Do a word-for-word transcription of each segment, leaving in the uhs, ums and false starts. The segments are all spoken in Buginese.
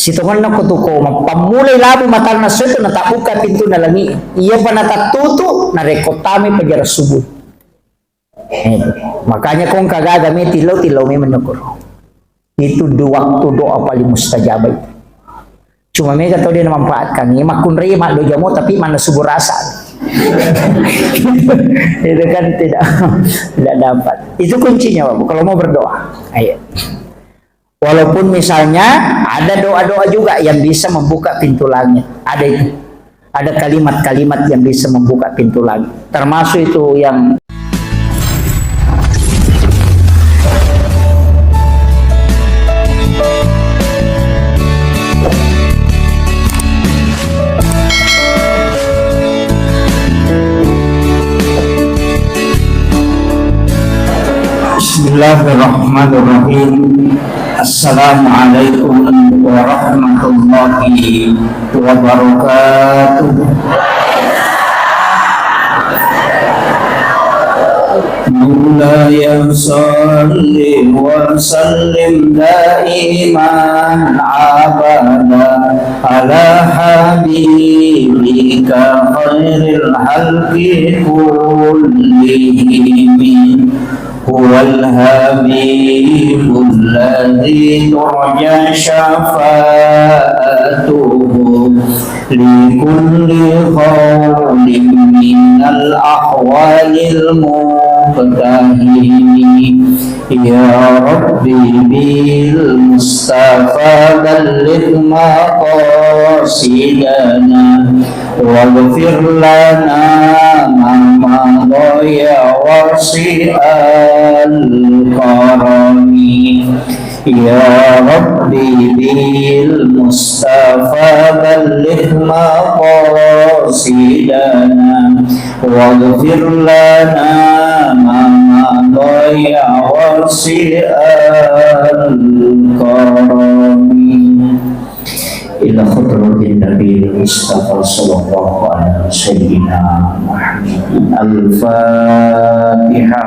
Sitongenna ko tu ko mappammulai labu matanna setu, natabbuka pintunna langi. Iyapa natattutu, narekko tamai pajarang subuh. Eh, makanya ko engka gaga me tillau, tillau memang nokoro. Itu dua waktu doa paling mustajab itu. Cuma mega tau dia manfaatkan. Ini makkunrai maddo jamo tapi mana subuh rasa. Itu kan tidak, tidak dapat. Itu kuncinya, Bapak, kalau mau berdoa. Ayo. Walaupun misalnya ada doa-doa juga yang bisa membuka pintu langit. Ada itu. Ada kalimat-kalimat yang bisa membuka pintu langit. Termasuk itu yang Bismillahirrahmanirrahim. Assalamualaikum warahmatullahi wabarakatuh. مولاي صل وسلم دائما أبدا على حبيبك خير الخلق كلهم. هو الحبيب الذي ترجى شفاعته لكل هول من الأهوال المقتحم. يا رب بالمصطفى بلغ مقاصدنا واغفر لنا ما مضى يا واسع الكرم. يا رب بالمصطفى بلغ مقاصدنا واغفر لنا ما مضى يا واسع الكرم. إلى حضرة النبي المصطفى صلى الله على سيدنا محمد. الفاتحة.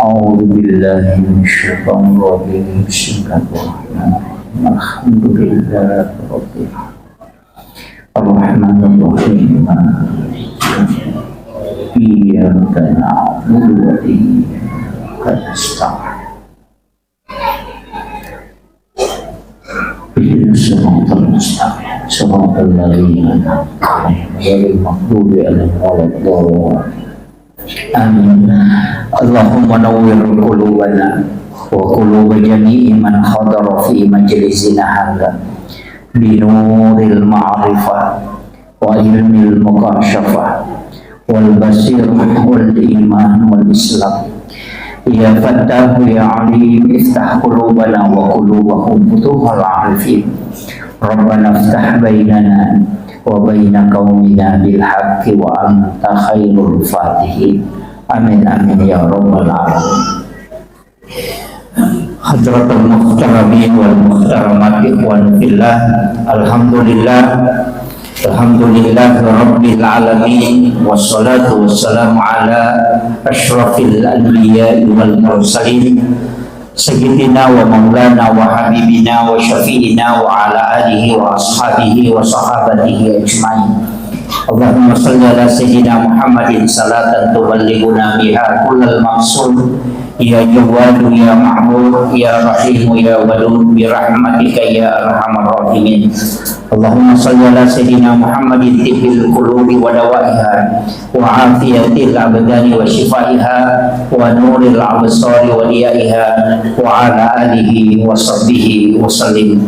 أعوذ بالله من الشيطان الرجيم. بسم الله الرحمن الرحيم. الحمد لله رب العالمين. الرحمن الرحيم. مالك يوم الدين. إياك نعبد وإياك نستعين. اهدنا الصراط المستقيم. صراط الذين أنعمت عليهم غير المغضوب عليهم ولا الضالين. آمين. اللهم نور قلوبنا وقلوب جميع من حضر في مجلسنا هذا بنور المعرفة وعلم المكاشفة والبصيرة والإيمان والإسلام. يا فتاح يا عليم، افتح قلوبنا وقلوبهم فتوح العارفين. ربنا افتح بيننا وبين قومنا بالحق وأنت خير الفاتحين. آمين، آمين يا رب العالمين. Hadratal muhtaramin wal muhtaramat, ikhwan fillah. Alhamdulillah. Alhamdulillah rabbil alamin. Wassalatu wassalamu ala asyrafil anbiya wal mursalin, sayyidina wa maulana wa habibina wa syafi'ina wa ala alihi wa ashabihi wa sahabatihi ajmain. Allahumma salli ala sayyidina Muhammadin salatan tuballighuna biha kullal maqsud. Ya Jawwadu, ya Ma'bud, ya Rahimu, ya Wadud, bi rahmatika ya arhamar rahimin. Allahumma salli ala sayyidina Muhammadin tibbil qulubi wa dawaiha, wa afiyatil abdani wa shifaiha, wa nuril absari wa diyaiha, wa ala alihi wa sahbihi wa sallim.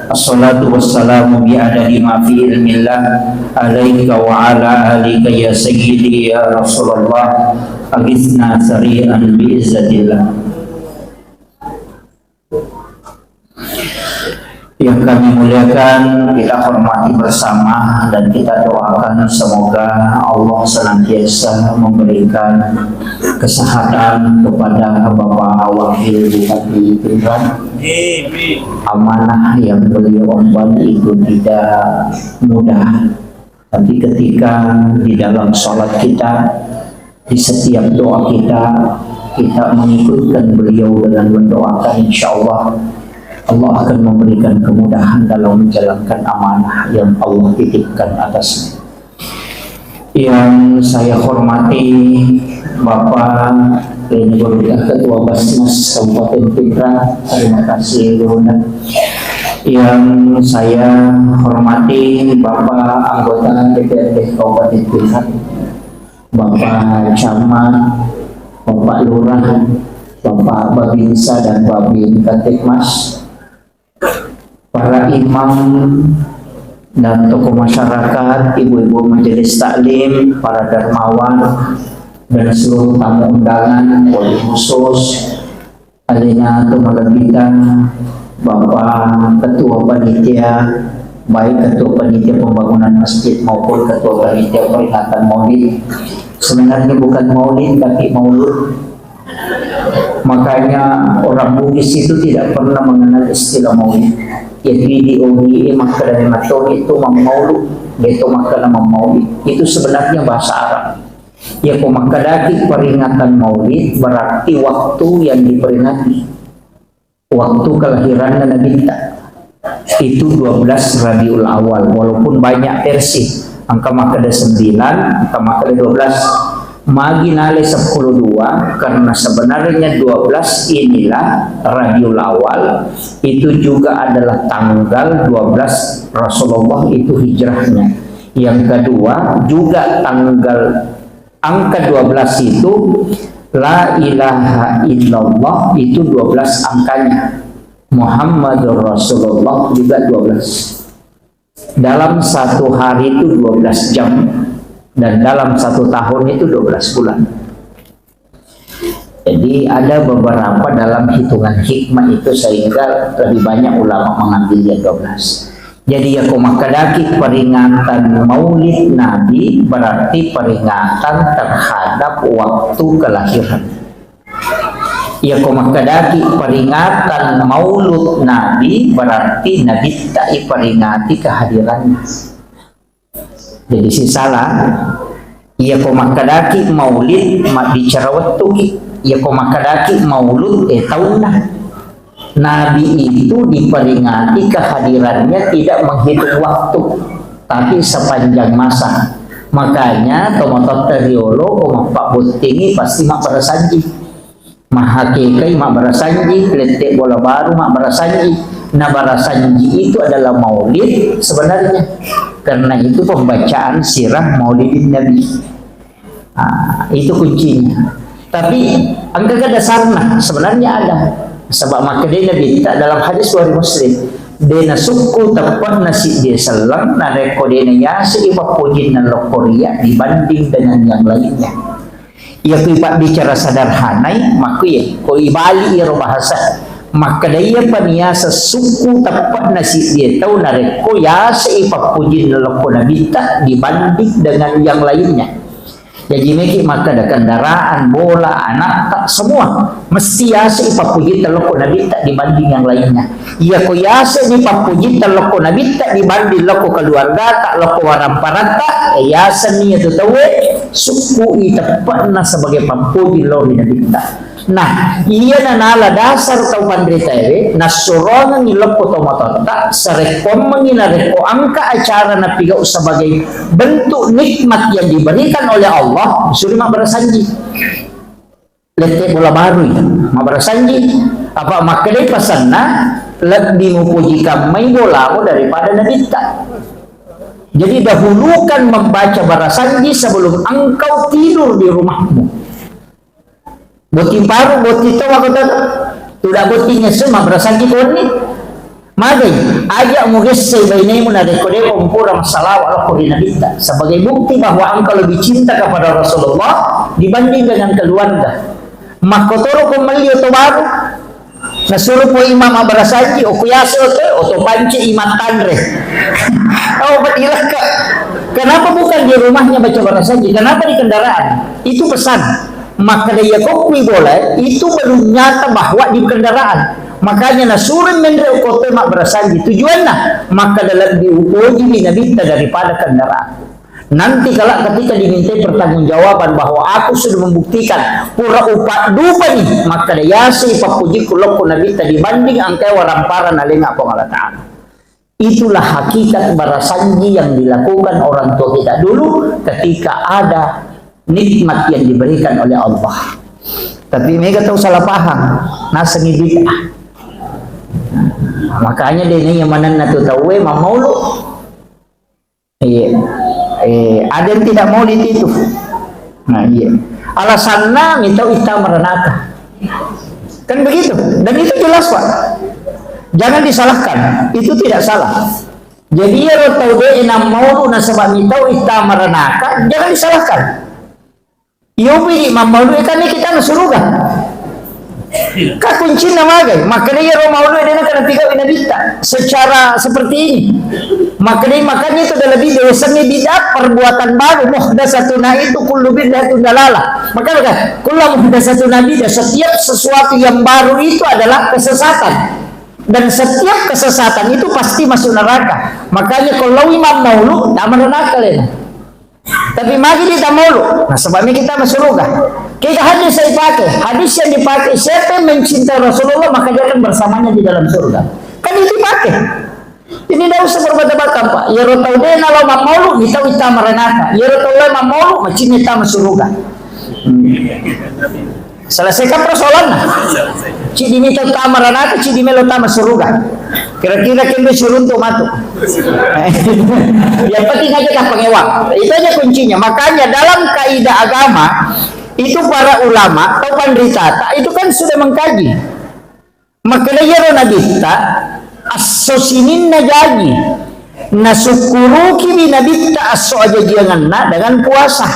Assalatu wassalamu bi adadi ma fi ilmillah alaika wa ala alika ya sayyidi ya Rasulullah. Aghitsna sari'an bi izzatillah. Yang kami muliakan, kita hormati bersama, dan kita doakan semoga Allah senantiasa memberikan kesehatan kepada Bapak Wakil Bupati Pinrang. Amanah yang beliau emban itu tidak mudah, tapi ketika di dalam salat kita, di setiap doa kita, kita mengikutkan beliau dengan mendoakan, insya Allah Allah akan memberikan kemudahan dalam menjalankan amanah yang Allah titipkan atasnya. Yang saya hormati Bapak Reni Gurunda, Ketua Basnas Kabupaten Pinrang, terima kasih Gurunda. Yang saya hormati Bapak anggota D P R D Kabupaten Pinrang, Bapak Camat, Bapak Lurah, Bapak Babinsa dan Babin Kamtibmas, para imam dan tokoh masyarakat, ibu-ibu majelis taklim, para dermawan, dan seluruh tamu undangan, wabil khusus, alena tu malebbita, Bapak Ketua Panitia, baik Ketua Panitia Pembangunan Masjid maupun Ketua Panitia Peringatan Maulid. Sebenarnya bukan maulid, tapi maulud. Makanya orang Bugis itu tidak pernah mengenal istilah maulid. Jadi di O G E makkeda memang itu mammaulu, itu makkeda mammauli. Itu sebenarnya bahasa Arab. Ya, ko makkedaki peringatan maulid berarti waktu yang diperingati. Waktu kelahiranna Nabitta. Itu dua belas Rabiul Awal, walaupun banyak versi. Engka makkeda sembilan, engka makkeda dua belas. Magi nale sepuluh dua, karena sebenarnya dua belas inilah Rabiul Awal, itu juga adalah tanggal dua belas Rasulullah itu hijrahnya. Yang kedua, juga tanggal angka dua belas itu, la ilaha illallah itu dua belas angkanya. Muhammadur Rasulullah juga dua belas. Dalam satu hari itu dua belas jam, dan dalam satu tahun itu dua belas bulan. Jadi, ada beberapa dalam hitungan hikmah itu sehingga lebih banyak ulama mengambil yang dua belas. Jadi, ya, ko makkedaki peringatan Maulid Nabi berarti peringatan terhadap waktu kelahiran. Ya, ko makkedaki peringatan Maulud Nabi berarti Nabitta iperingati kehadirannya. Jadi, si salah, iya ko makkedaki maulid, mabbicara wettuki. Iya ko makkedaki maulud, eh, taunna. Nabi itu diperingati kehadirannya tidak menghitung waktu, tapi sepanjang masa. Makanya, tomatoatta riolo, ko mappabbottingi, pasti mabbarasanji. Mahakekai mabbarasanji, lette bola baru mabbarasanji. Nah, barasanji itu adalah maulid sebenarnya. Karena itu pembacaan sirah maulidin Nabi. Ah, itu kuncinya. Tapi, engkaga dasarna? Sebenarnya ada. Sebab makkedai Nabitta dalam hadis Bukhari Muslim, de nasukku teppe'na siddi selleng, narekko de nayasei pappojinna lokkoria dibanding dengan yang lainnya. Iya, ku ipabbicara sederhanai, makkuya, ko ibali iyaro bahasa. Makkeda iyapa niyaseng sukku teppe'na siddie tau narekko yasei pappojinna lokko Nabitta dibanding dengan yang lainnya. Jaji meki makkeda kendaraan, bola, anakta, semua mesti yasei pappojinna lokko Nabitta dibanding yang lainnya. Iya ko yaseng ni pappojitta lokko Nabitta dibanding lokko keluargata, lokko waramparatta, eh, yaseng ni iyatu tauwe sukku i teppe'na sebagai pappoji lao ri Nabitta. Nah, iyana nala dasar tau panritaewe, nassurongengi lokko tomatoatta, sarekkoammengi narekko engka acara napigau sebagai bentuk nikmat yang diberikan oleh Allah, suri mabbarasanji. Lette bola barui, mabbarasanji, apa makkedai pasanna, lebbi mupoji kammai bolamu daripada Nabitta. Jadi, dahulukan membaca barasanji sebelum engkau tidur di rumahmu. Botting paru, botting to, mako to. Tuda botting ngesso, mabbarasanji konni. Magai, aja mugessai bainemu narekko de'pa mupura massalawa lokko ri Nabitta sebagai bukti bahwa engkau lebih cinta kepada Rasulullah dibanding dengan keluarga. Makkotoro ko melli oto baru, nasuro po imam mabbarasanji, oku yase oto, oto pance imam tanre. Oh, ilaka. Kenapa bukan di rumahnya baca barasanji? Kenapa di kendaraan? Itu pesan. Makkeda iya kokkui bola, itu belum nyata bahwa di kendaraan. Makanya nasuro menre okko otoe mabbarasanji. Tujuanna, makkeda lebbi upojiwi Nabitta daripada kendaraan. Nanti kelak ketika dimintai pertanggungjawaban bahwa aku sudah membuktikan, pura upaddupani, makkeda yaseng pappujikku lokko Nabitta dibanding engkae waramparan alengnga Puang Allah Ta'ala. Itulah hakikat barasanji yang dilakukan orang tua kita dulu ketika ada nikmat yang diberikan oleh Allah. Tapi mega tau salah paham, nasengi bid'ah. Makanya de' naiya manenna tu tauwe mammaulu. Iya. Eh, ada yang tidak mau di situ. Nah, iya. Alasanna mitau itta maranaka. Kan begitu. Dan itu jelas, Pak. Jangan disalahkan. Itu tidak salah. Jadi, iyaro tau de' nammaulu nasaba mitau itta maranaka, jangan disalahkan. Iya, upi mammaulu, eh, kan kita suruga. Ka kuncinna magai, makanya iyaro maulu de' nakenna tiga Nabitta secara seperti ini. Makanya, makanya itu adalah bid'ah, yasengnge bid'ah, perbuatan baru, muhdatsatun, itu kullu bid'atin dalalah. Maka, maka, kullu muhdatsatun bid'ah, setiap sesuatu yang baru itu adalah kesesatan. Dan setiap kesesatan itu pasti masuk neraka. Makanya kalau imam maulu, nama neraka lena. Tapi magi di tamolu, nasaba mi kita masuruga. Kega hadis saya pakai, hadis yang dipakai, siapa yang mencintai Rasulullah, maka dia akan bersamanya di dalam surga. Kan itu dipakai. Ini tidak usah berbantah-bantah, Pak. Ya, ro tau de' nalo mammaulu, mitau itta maranaka. Ya, ro tau de' mammaulu, macinna itta masuruga. Hmm. Selesaikan persoalanna. Ciddi mita tama ranaka, ciddi melo tama suruga. Kira-kira kende suruntu matu. Yang penting aja dah pengewang. Itu aja kuncinya. Makanya dalam kaidah agama itu para ulama atau pandita itu kan sudah mengkaji. Makanya iyaro Nabitta, esso sininna jaji. Nasukkuruki wi Nabitta esso ajajiangenna dengan puasa.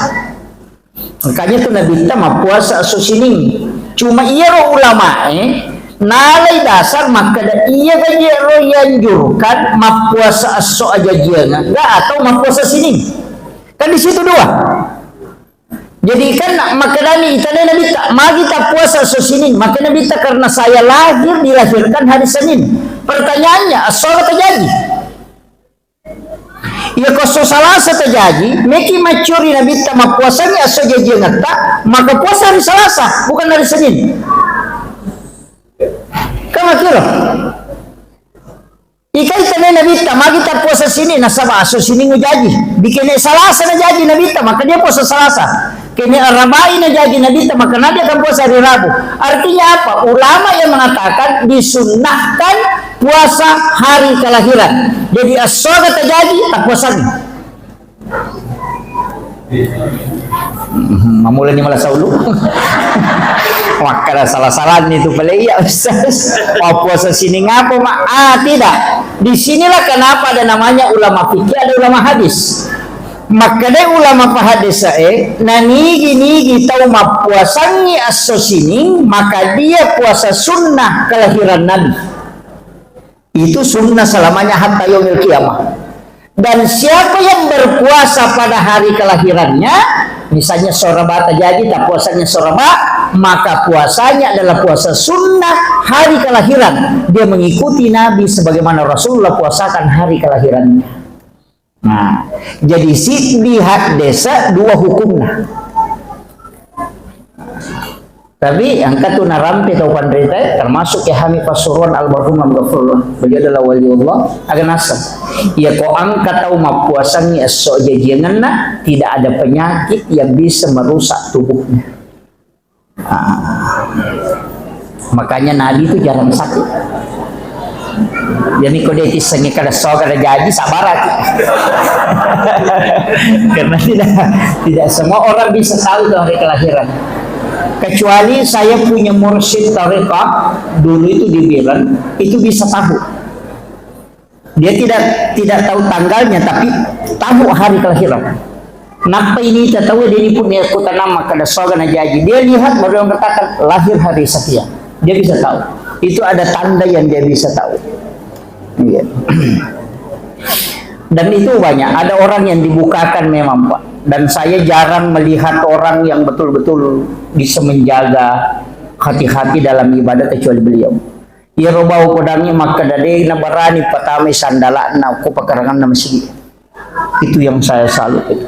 Makanya tu Nabitta mappuasa esso sining. Cuma iyaro ulamae nalai dasar makkeda iya gaji ro ianjurkan mappuasa esso ajajiangenna atau mappuasa sining. Kan di situ dua. Jadi kan makkedani itanai Nabitta, magi tappuasa esso sining, maka Nabitta karena saya lahir dilahirkan hari Senin. Pertanyaannya, esso aga tajaji? Iya ko esso Salasa tajaji, meki maccuri Nabitta mappuasangi esso jajiangetta, maka puasa hari Salasa, bukan hari Senin. Kan makkiro. Ikai tane Nabitta, magi tappuasa sining, nasaba esso sining ujaji. Bikene Salasa najaji Nabitta, maka dia puasa Salasa. Kene Arabai najaji Nabitta, maka nadia kan puasa hari Rabu. Artinya apa? Ulama yang mengatakan disunnahkan puasa hari kelahiran. Jadi, esso aga tajaji, tappuasani. Mhm, mamulani malasa ulu. Makkada salah-salah ni tu pale iya, Ustaz. Mappuasa sining apa, Mak? Ah, tidak. Di sinilah kenapa ada namanya ulama fikih, ada ulama hadis. Makkadai ulama pahadis e, nanigi-nigi tau mappuasangi esso sining, maka dia puasa sunnah kelahiran Nabi. Itu sunnah selamanya hatta yaumil qiyamah. Dan siapa yang berpuasa pada hari kelahirannya, misalnya Soraba tajaji, tak puasanya Soraba, maka puasanya adalah puasa sunnah hari kelahiran. Dia mengikuti Nabi sebagaimana Rasulullah puasakan hari kelahirannya. Nah, jadi siddi haddesa dua hukumna. Tapi engka tu narampe tau panrita, termasuk Kiai Hamid Pasuruan almarhum Al-Ghafurullah. Beliau adalah waliullah, aga naseng. Iya ko engka tau mappuasangi esso jajiangenna, tidak ada penyakit yang bisa merusak tubuhnya. Ah. Makanya Nabi itu jarang sakit. Jadi ko de' tissengi kada soga ada jaji, sabaraki. Karena tidak, tidak semua orang bisa tahu tuh hari kelahiran. Kecuali saya punya mursyid tarekat dulu itu di Biren, itu bisa tahu. Dia tidak, tidak tahu tanggalnya, tapi tahu hari kelahiran. Nappa ini kita tahu, dia ini punya kota nama, kada soga na jaji. Dia lihat, baru yang katakan lahir hari sekian. Dia bisa tahu. Itu ada tanda yang dia bisa tahu. Iya. Dan itu banyak. Ada orang yang dibukakan memang, Pak. Dan saya jarang melihat orang yang betul-betul bisa menjaga hati-hati dalam ibadah kecuali beliau. Iyaro bau podangnge makkeda de' nabarani patamai sandala'na ko pakaranganna masigi. Itu yang saya salut itu.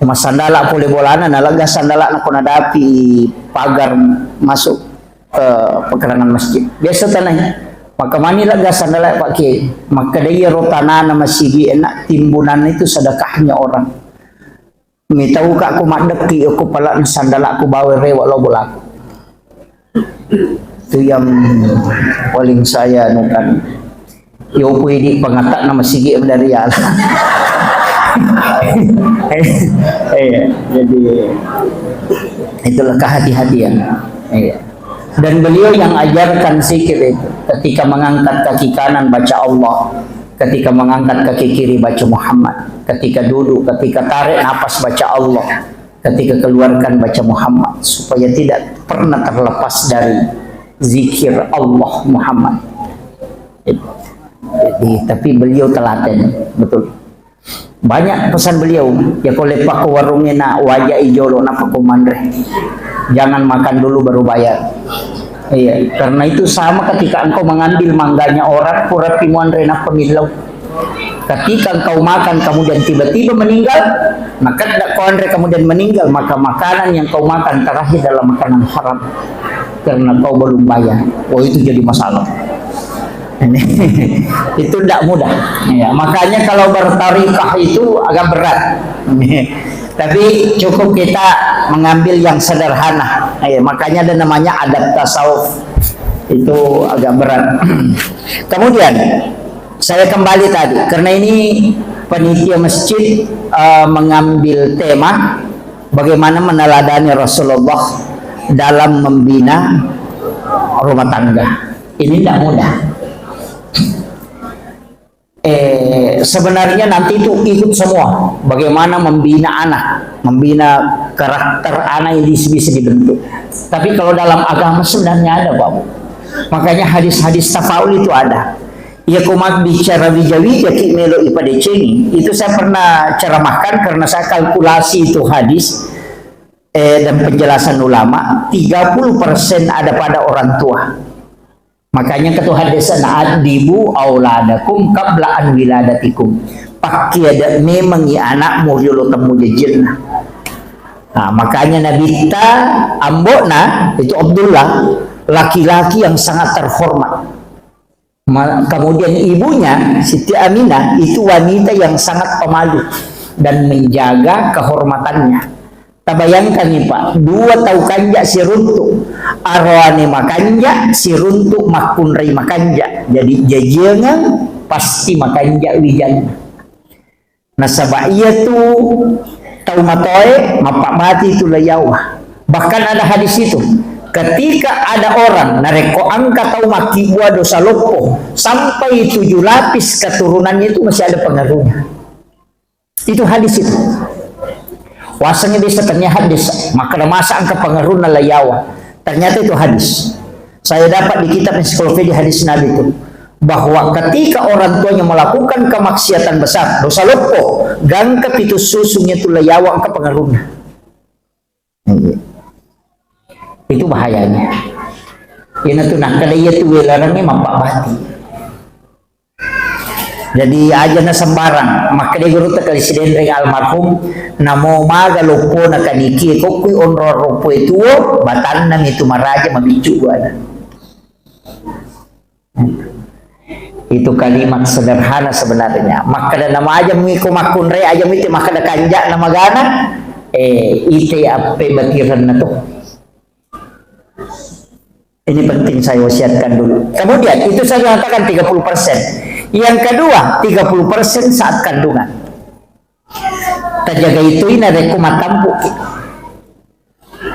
Massandala pole bolana, nalegga sandalana ko nadapi pagar masuk ke pekarangan masjid. Biasa tanai. Maka mani lega sandala Pak Kiai. Maka dia ro tanana masigi enak timbunan itu sedekahnya orang. Mitauka ko maddekki ko pala sandala ko bawa rewa lo bolaku. Itu yang paling saya anukan. Yo pui di pengatak nama sigi dari ya. Iya, jadi itulah kehati-hatian. Iya. Dan beliau yang ajarkan zikir itu. Ketika mengangkat kaki kanan baca Allah, ketika mengangkat kaki kiri baca Muhammad, ketika duduk, ketika tarik napas baca Allah, ketika keluarkan baca Muhammad, supaya tidak pernah terlepas dari zikir Allah Muhammad. Jadi, tapi beliau telaten, betul. Banyak pesan beliau, ya ko lepak ke warungnya nak wajah ijolo nak ko manre. Jangan makan dulu baru bayar. Iya, karena itu sama ketika engkau mengambil mangganya orang, pura pimuanre nak pemillau. Ketika engkau makan kemudian tiba-tiba meninggal, maka tidak kau anre kemudian meninggal, maka makanan yang kau makan terakhir adalah makanan haram. Karena kau belum bayar. Oh, itu jadi masalah. Ini, itu tidak mudah. Ya, makanya kalau bertarikah itu agak berat. Tapi cukup kita mengambil yang sederhana. Ya, makanya ada namanya adab tasawuf. Itu agak berat. Kemudian, saya kembali tadi, karena ini panitia masjid, eh, mengambil tema bagaimana meneladani Rasulullah dalam membina rumah tangga. Ini tidak mudah. Eh, sebenarnya nanti itu ikut semua, bagaimana membina anak, membina karakter anak yang bisa, bisa dibentuk. Tapi kalau dalam agama sebenarnya ada, Pak Bu. Makanya hadis-hadis tafaul itu ada. Ya, ko mabbicara wija-wija ki melo ipadecengi. Itu saya pernah ceramahkan karena saya kalkulasi itu hadis, eh, dan penjelasan ulama, tiga puluh persen ada pada orang tua. Makanya ketua hadis na addibu auladakum qabla an wiladatikum. Pakkiada memangi anakmu riolo temu jajirna. Nah, makanya Nabitta, ambokna itu Abdullah, laki-laki yang sangat terhormat. Ma-, kemudian ibunya, Siti Aminah, itu wanita yang sangat pemalu dan menjaga kehormatannya. Tabayangkanni, Pak, dua tau kanja siruntu, aroane makanja, siruntu makkunrai makanja. Jadi, jajiangang pasti makanja wijanna. Nasaba iyatu tau matoae mappabbati tu layawa. Bahkan ada hadis itu, ketika ada orang narekko engka tau makkibua dosa loppo sampai tujuh lapis keturunannya itu masih ada pengaruhnya. Itu hadis itu. Wasengnge bisa tanya hadis, makkeda masa engka pengaruhna layawa. Ternyata itu hadis. Saya dapat di kitab ensiklopedia hadis Nabi itu, bahwa ketika orang tuanya melakukan kemaksiatan besar, dosa loppo, gangka pitu susungnya tu layawa engka pengaruhna. Itu bahayanya. Ina tu nakkeda iya tu welarangnya mappabati. Jadi aja na sembarang, makkeda guru ta kali Sidenreng almarhum, namo maga loppona kaniki, kokkui onro roppo tuo, batanna mitu maraja mabiccu buana. Itu kalimat sederhana sebenarnya. Makkeda nama aja miko makkunre, aja mite makkeda kanja na magana, eh, ite appe batiranna to. Ini penting saya wasiatkan dulu. Kemudian, itu saya mengatakan tiga puluh persen. Yang kedua, tiga puluh persen saat kandungan. Tajagai toina rekko mattampuki.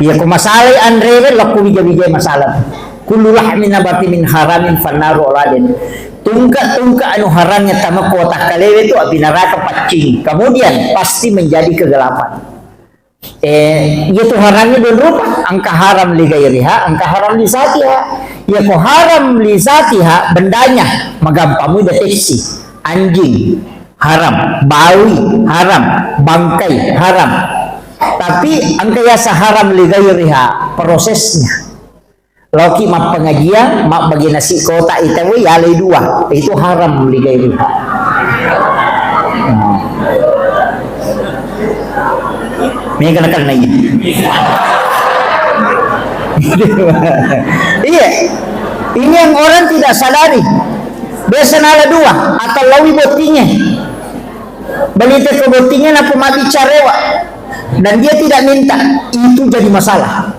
Iya, ko masalai anrewe, lokko wija-wijai masalah. Kullu lahmin nabata min haramin fannaru aula bih. Tungka-tungka anu harangnge tama ko takkalewe tu api neraka paccing. Kemudian pasti menjadi kegelapan. Eh, iya tu haramnya dua rupa, engka haram li gairiha, engka haram li zatiha. Iya ko haram li zatiha, bendanya magampang mu deteksi. Anjing haram, bawi haram, bangkai haram. Tapi engka yasa haram li gairiha, prosesnya. Loki mappengajian, mabbagi nasi kotak itu, yalai dua, itu haram li gairiha. Nah. Mega nakenna iya. Iya. Ini yang orang tidak sadari. Biasa nala dua, atau lawi bottingnya. Beli teko bottingnya, napa mabbicara rewa. Dan dia tidak minta. Itu jadi masalah.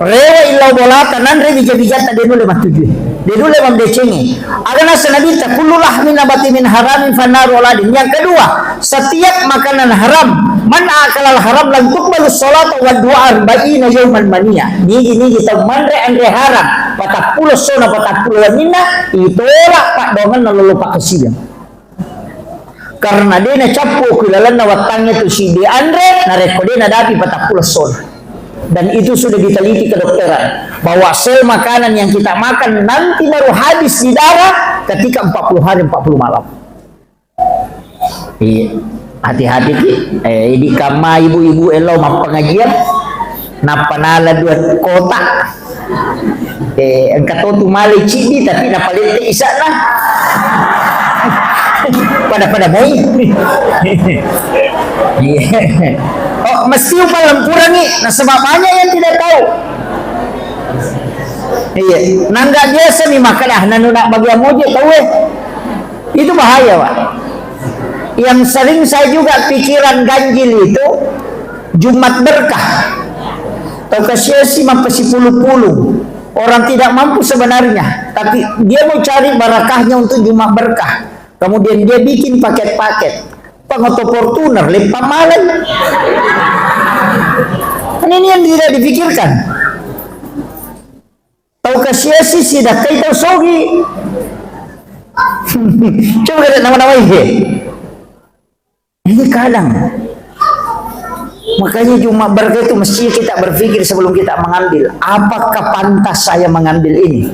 Rewa illau bolata, nanre bija-bijatta, de nulle mattujui. De nulle mamdecengi. Aga nasa Nabitta, "Kullu lahmin nabata min haramin fannaru auladin." Yang kedua, setiap makanan haram, man akalal haram lam tuqbalu sholata wa du'a arba'ina yauman mania. Nigi-nigi tau manre anre haram, patappulo sona patappulo wenninna, itolak paddoangenna lolo pakkasiwiang. Karena de nacappu ku lalenna wattangnge tu siddi anre, narekko de nadapi patappulo sona. Dan itu sudah diteliti kedokteran, bahwa sel makanan yang kita makan nanti baru habis di darah ketika empat puluh hari, empat puluh malam. Iya, hati-hati ki. Eh, idi kamma ibu-ibu elo mappengajian, nappa nala dua kotak. Eh, engka to tu male ciddi, tapi napalette isa'na. Pada-pada moi. Iya. Oh, mesti upallempurangi, nasaba banyak yang tidak tahu. Iya, nangga biasa mi makkeda, "Ah, nanu nak bagian moje tau eh." Itu bahaya, Pak. Yang sering saya juga pikiran ganjil itu Jumat berkah. Tau kasiasi mappasipulu-pulu. Orang tidak mampu sebenarnya, tapi dia mau cari barakahnya untuk Jumat berkah. Kemudian dia bikin paket-paket. Pangoto Fortuner, leppang malai. Kan ini yang tidak dipikirkan. Tau kasiasi sidakkai tau sogi. Coba kita nama-namai he. Ini kadang. Makanya Jumat berkah itu mesti kita berpikir sebelum kita mengambil. Apakah pantas saya mengambil ini?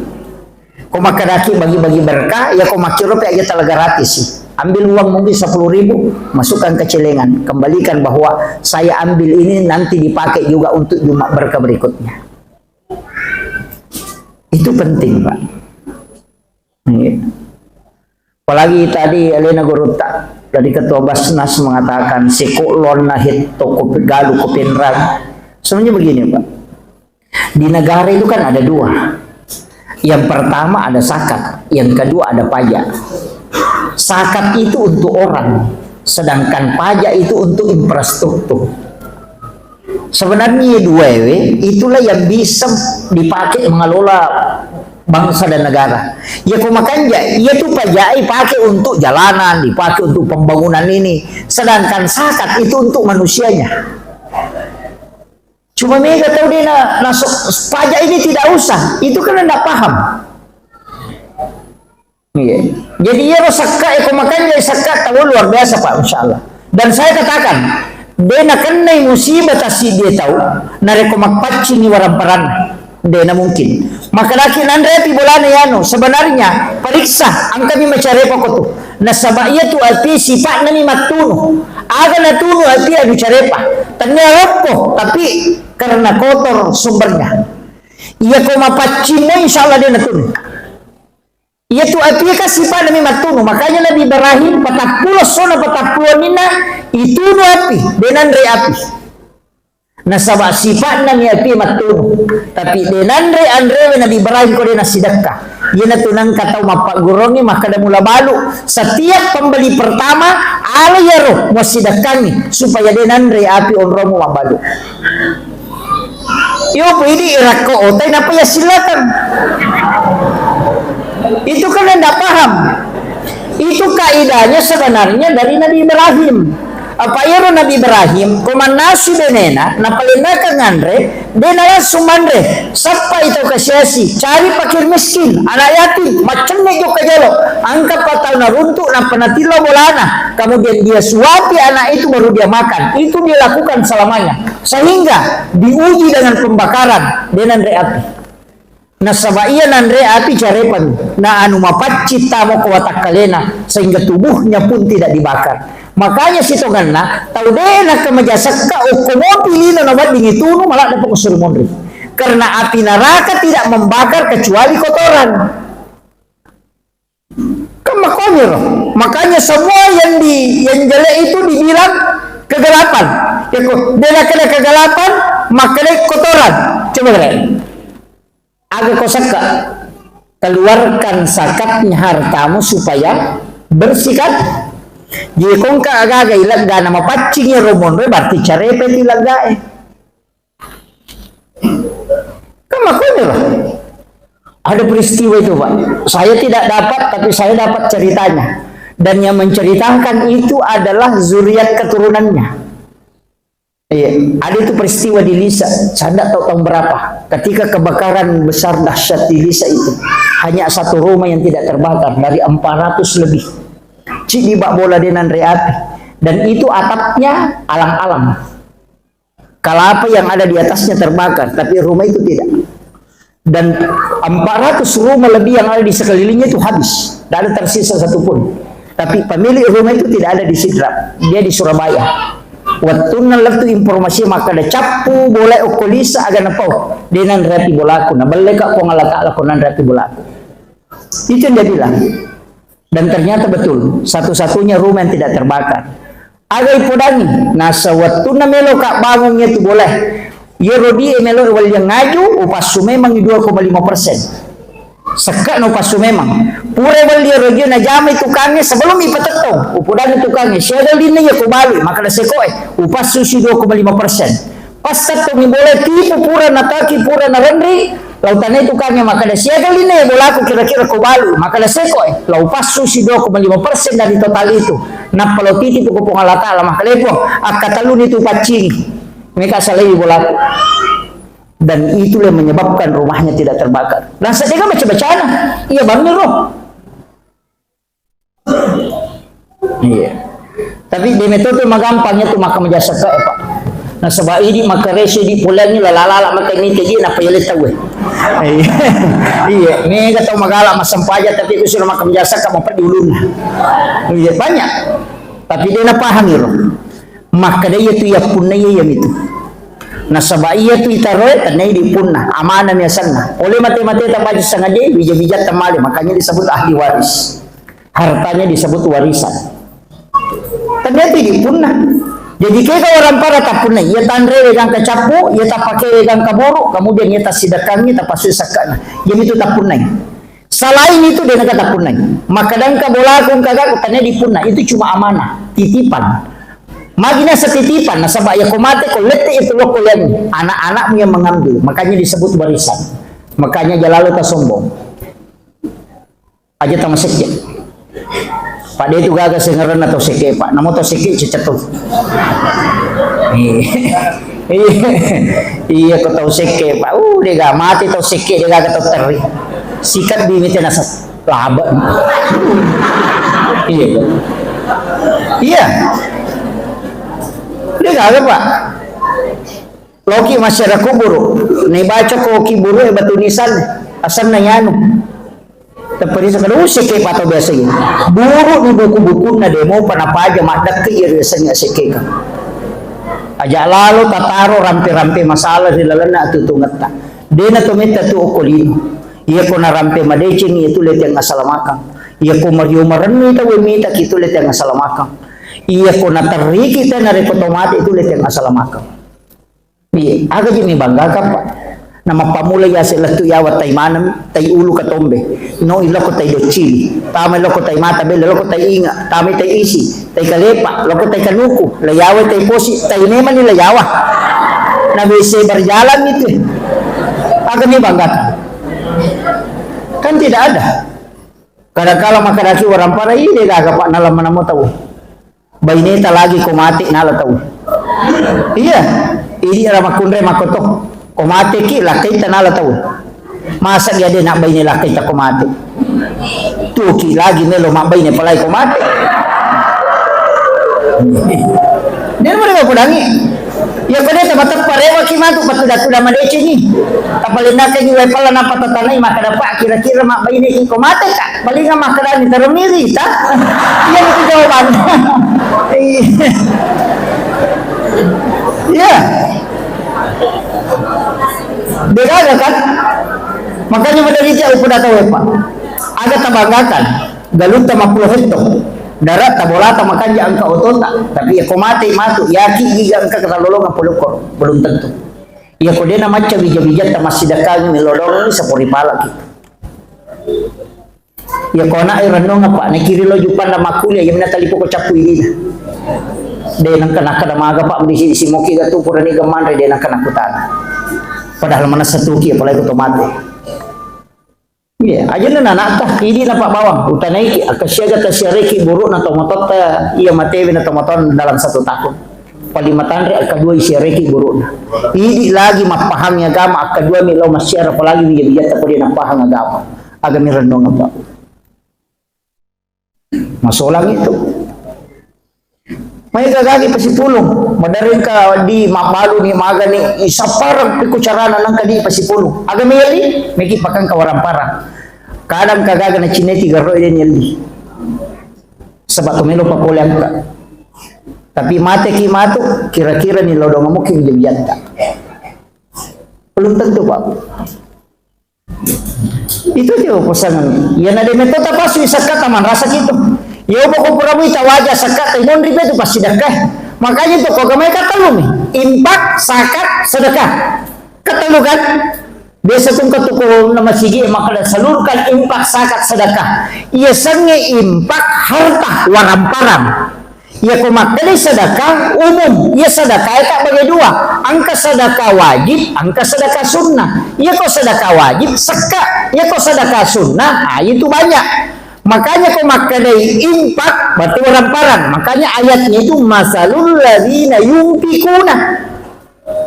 Ko makkedaki bagi-bagi berkah, ya ko makkiro pe aja tala gratis sih. Ambil uang mungkin sepuluh ribu, masukkan ke celengan, kembalikan bahwa saya ambil ini nanti dipakai juga untuk Jumat berkah berikutnya. Itu penting, Pak. Iya. Apalagi tadi alena gurutta, tadi Ketua Basnas mengatakan, seko lonna hetto ko galu ko Pinrang. Sebenarnya begini, Pak. Di negara itu kan ada dua. Yang pertama ada zakat, yang kedua ada pajak. Zakat itu untuk orang, sedangkan pajak itu untuk infrastruktur. Sebenarnya dua ewe itulah yang bisa dipakai mengelola bangsa dan negara. Ya ko makanja, iya tu pajak dipakai untuk jalanan, dipakai untuk pembangunan ini. Sedangkan zakat itu untuk manusianya. Cuma mega tau de na, na so-, pajak ini tidak usah. Itu kan ndak paham. Iya. Jadi iya ro sakka, eh, ko makanja sakka tau luar biasa, Pak, insya Allah. Dan saya katakan, de na kennai musibah tassi dia tau, narekko mappaccingi waramparanna. De na mungkin. Makkedaki nanre api bolana yanu, sebenarnya periksa, engkami macarepa ko tu. Nasaba iya tu api sipa'na mi mattunu. Aga natunu api anu carepa. Tania loppo, tapi karena kotor sumbernya. Iya ko mapaccing mo, insya Allah de natunu. Iya tu api kan sipa'na mi mattunu. Makanya Nabi Ibrahim patappulo sona patappulo nina itunu api, de nanre api. Nasaba sipa'na mi api mattunu. Tapi de nanre anrewe Nabi Ibrahim ko de nasidekka. Iyanatu nengka tau mappagguruangngi makkeda mula balu. Setiap pembeli pertama, ala iyaro muassidekkangngi supaya de nanre api onromu mabbalu. Yo, idi irakko otai napa ya silakan. Itu kan ndak paham. Itu kaidahnya sebenarnya dari Nabi Ibrahim. Apa iyaro Nabi Ibrahim, ko mannasu benena, napalennakang anre, de na langsung manre. Sappai tau kasiasi, cari fakir miskin, anak yatim, maccenne jokka jolo. Angka patau naruntuk, nappa natillo bolana. Kemudian dia suapi anak itu, baru dia makan. Itu dia lakukan selamanya. Sehingga diuji dengan pembakaran, de nanre api. Nasaba iya nanre api carepan, na anu mapaccing tamo ko watakkalena, sehingga tubuhnya pun tidak dibakar. Makanya sitongenna, tau de nakamaja sekka okko mopi lino na wedding itunu, maladde poko suri monri. Karena api neraka tidak membakar kecuali kotoran. Kan makoniro. Makanya semua yang di, yang jelek itu dibilang kegelapan. Yako, de nakkeda kegelapan, makkeda kotoran. Coba kira. Aga ko sekka? Keluarkan zakatnya hartamu supaya bersih kan? Jadi ko engka aga-aga ilegga na mapaccing iyaro monroe, berarti carepe tu ileggae. Kan makanya loh. Ada peristiwa itu, Pak. Saya tidak dapat, tapi saya dapat ceritanya. Dan yang menceritakan itu adalah zuriat keturunannya. Iya, ada itu peristiwa di Lisa, saya tidak tahu tahun berapa. Ketika kebakaran besar dahsyat di Lisa itu, hanya satu rumah yang tidak terbakar dari empat ratus lebih. Cik di bak bola de nanre api. Dan itu atapnya alang-alang. Kelapa yang ada di atasnya terbakar, tapi rumah itu tidak. Dan empat ratus rumah lebih yang ada di sekelilingnya itu habis. Tidak ada tersisa satu pun. Tapi pemilik rumah itu tidak ada di Sidrap. Dia di Surabaya. Wettunna lettu informasi makkeda cappu bola okko Lisa aga napau. De nanre api bolaku. Nabelle ka Puang Allah Ta'ala ko nanre api bolaku. Itu yang dia bilang. Dan ternyata betul, satu-satunya rumah yang tidak terbakar. Aga ipodangi, nasaba wettunna meloka bangung iyatu bola. Iyaro die melo welliang aju, upassu memang dua koma lima persen. Sekkana upassu memang. Pura welli iyaro aju najamai tukangnge sebelum ipatettong. Upodangi tukangnge, siaga linna iya ko balui, makkeda sekoe, upassu si dua koma lima persen. Pas tettongi bola tipu pura nataki pura narenri, lau tanai tukangnge makkeda siaga linna iya bolaku kira-kira ko balu, makkeda sekoe, lau passu si dua koma lima persen dari total itu. Nappa lau titipu ko Puang Allah Ta'ala, makkeda Puang, akkatelluni tu paccingi. Meka salai bolaku. Dan itulah yang menyebabkan rumahnya tidak terbakar. Dan sedeka baca-bacana, iya bangngi roh. Iya. Tapi de metode magampang itu maka menjasaka, Pak. Nasaba idi maka reso di pulangi lala-lala maka mite dia napa yale tawe. Iya. Iya, mega tau magala masempaja tapi ku sudah maka menjasaka mau di ulunna. Iya, banyak. Tapi dia napahami loh. Maka dia itu ya punna iya ya itu. Nasaba iya tu itaroe tanai di punna, amanah miasanna. Oleh mate-mate tabaca sengaja, bija-bija tamale, makanya disebut ahli waris. Hartanya disebut warisan. Ternyata di punna. Jadi kega orang para tapunna, iya tanre gangka cappu, iya tapake gangka boru, kemudian iya tasidakangi tapasui sakkana. Jadi itu tapunnai. Selain itu dia naka tapunnai. Maka dangka bolaku kaga kutanya di punna, itu cuma amanah, titipan. Magi nasa titipan, nasaba ya ko mate ko lette itu lokko yang anak-anakmu yang mengambil, makanya disebut warisan. Makanya jalalo tasombong. Aja tamasekke. Pak, de tu gaga sengerenna tau sekke, Pak. Namo tau sekke cecet tu. Iya. Iya, ko tau sekke, Pak. Uh, de gaga mate tau sekke, de gaga tau terri. Sikat bimite nasa laba. Iya. Iya. De gaga, Pak. Loki masyarakat kuburu. Nai baca ko kiburu e batu nisan. Asanna yanu. Taparisa kada useke pato biasa ini. Buru di buku-bukunna demo panapaja maddekke iya riasengnge asekkeka. Aja lalo tataro rampe-rampe masalah ri lalenna atutungetta. Dena to metta tu okko lino. Iya ko narampe madeceng iya tu leteng asalamakang. Iya ko mario marennu ita we mita ki tu leteng asalamakang. Iya ko naterriki ta narekko to mate itu leteng asalamakang. Iya, aga ji mibanggakan, Pak? Namappamula yase lettu yawa tai maneng, tai ulu katombe. No iloko tai doccili. Tama iloko tai mata bela, loko tai inga, tama tai isi, tai kalepa, loko tai kanuku, la yawa tai posi, tai memani la yawa. Na bisa berjalan itu. Aga mibanggakan? Kan tidak ada. Kadang kala makkadaki warampara, iya, de gaga, Pak, nalamma namo tau. Baineta lagi ko mate nala tau. Iya, idi ra makkunrai makkoto. Ko mateki lakkaita nala tau. Masa dia de nak baine lakkaita ko mate. Tuki lagi melo mabbaine palai ko mate. Dia mari ko podangi. Iya ko de tamateppa rewaki matu patuda-tuda madecengi. Tapalennakkangi wae pella nappa tatanai makkada, Pak, kira-kira mabbaineki ko mateka? Palinga makkadani termiri ta? Iya itu jawabannya. Iya. Iya. Degaga kan? Makanya madari ja upada tau, Pak. Aga tabanggakan. Galutta mappulo hetto. Daratta, bolata makanja engka otota, tapi iyako mate matu, yaki giga engka katalolongang polokko, belum tentu. Iyako de namacca wija-wijatta massidakkangi milodong sapori palaki. Iyako anak e renung apa, nekiri lo jupan dan makkuliah, iya mina talipo ko cappu idina. De nengka nakkada maga, Pak, disi-disi moki gatu purani gemanre, de nengka nakutana. Padahal manessa tuki, apalagi ko to mate. Iya, aja na anakta, idi na Pak Bawang, utanaiki, akka siaga tasiareki burukna tomatotta, iya matewe na tomatoan dalam satu tahun. Paling matanre akka dua isiareki burukna. Idi lagi mappahami agama, akka dua mi lao massiara, apalagi wija-wijatta ko de napahang agama. Aga mi renungeng, Pak. Masolang itu. Mai gagagi pasipulung, madereng ka di mabbalu ni magani, isapparang piku carana nangka di pasipulung. Aga meli, meki pakang kawarang parang. Kadang kagaga na cineti garro de nyeli. Sebab to melo papole angka. Tapi mate ki matu, kira-kira ni lodong muki jatta. Belum tentu, Pak. Itu aja pasangan. Ya, na de metto tapasu sakka taman rasa gitu. Ya, upa ko pura muita waja sakka tai monri betu pasti dakka. Makanya itu kok kami katellu mi. Infak, zakat, sedekah. Katellu kan? Biasa tungka tuku nama sigi maka salurkan infak, zakat, sedekah. Iya sange infak harta waramparang. Iyako makkedai sedekah umum, iya sedekah e tabbage dua. Engka sedekah wajib, engka sedekah sunnah. Iyako sedekah wajib, sekka. Iyako sedekah sunnah, ah, itu banyak. Makanya ko makkedai infak, berarti waramparang. Makanya ayatnya itu, "Masalul ladzina yunfikuna."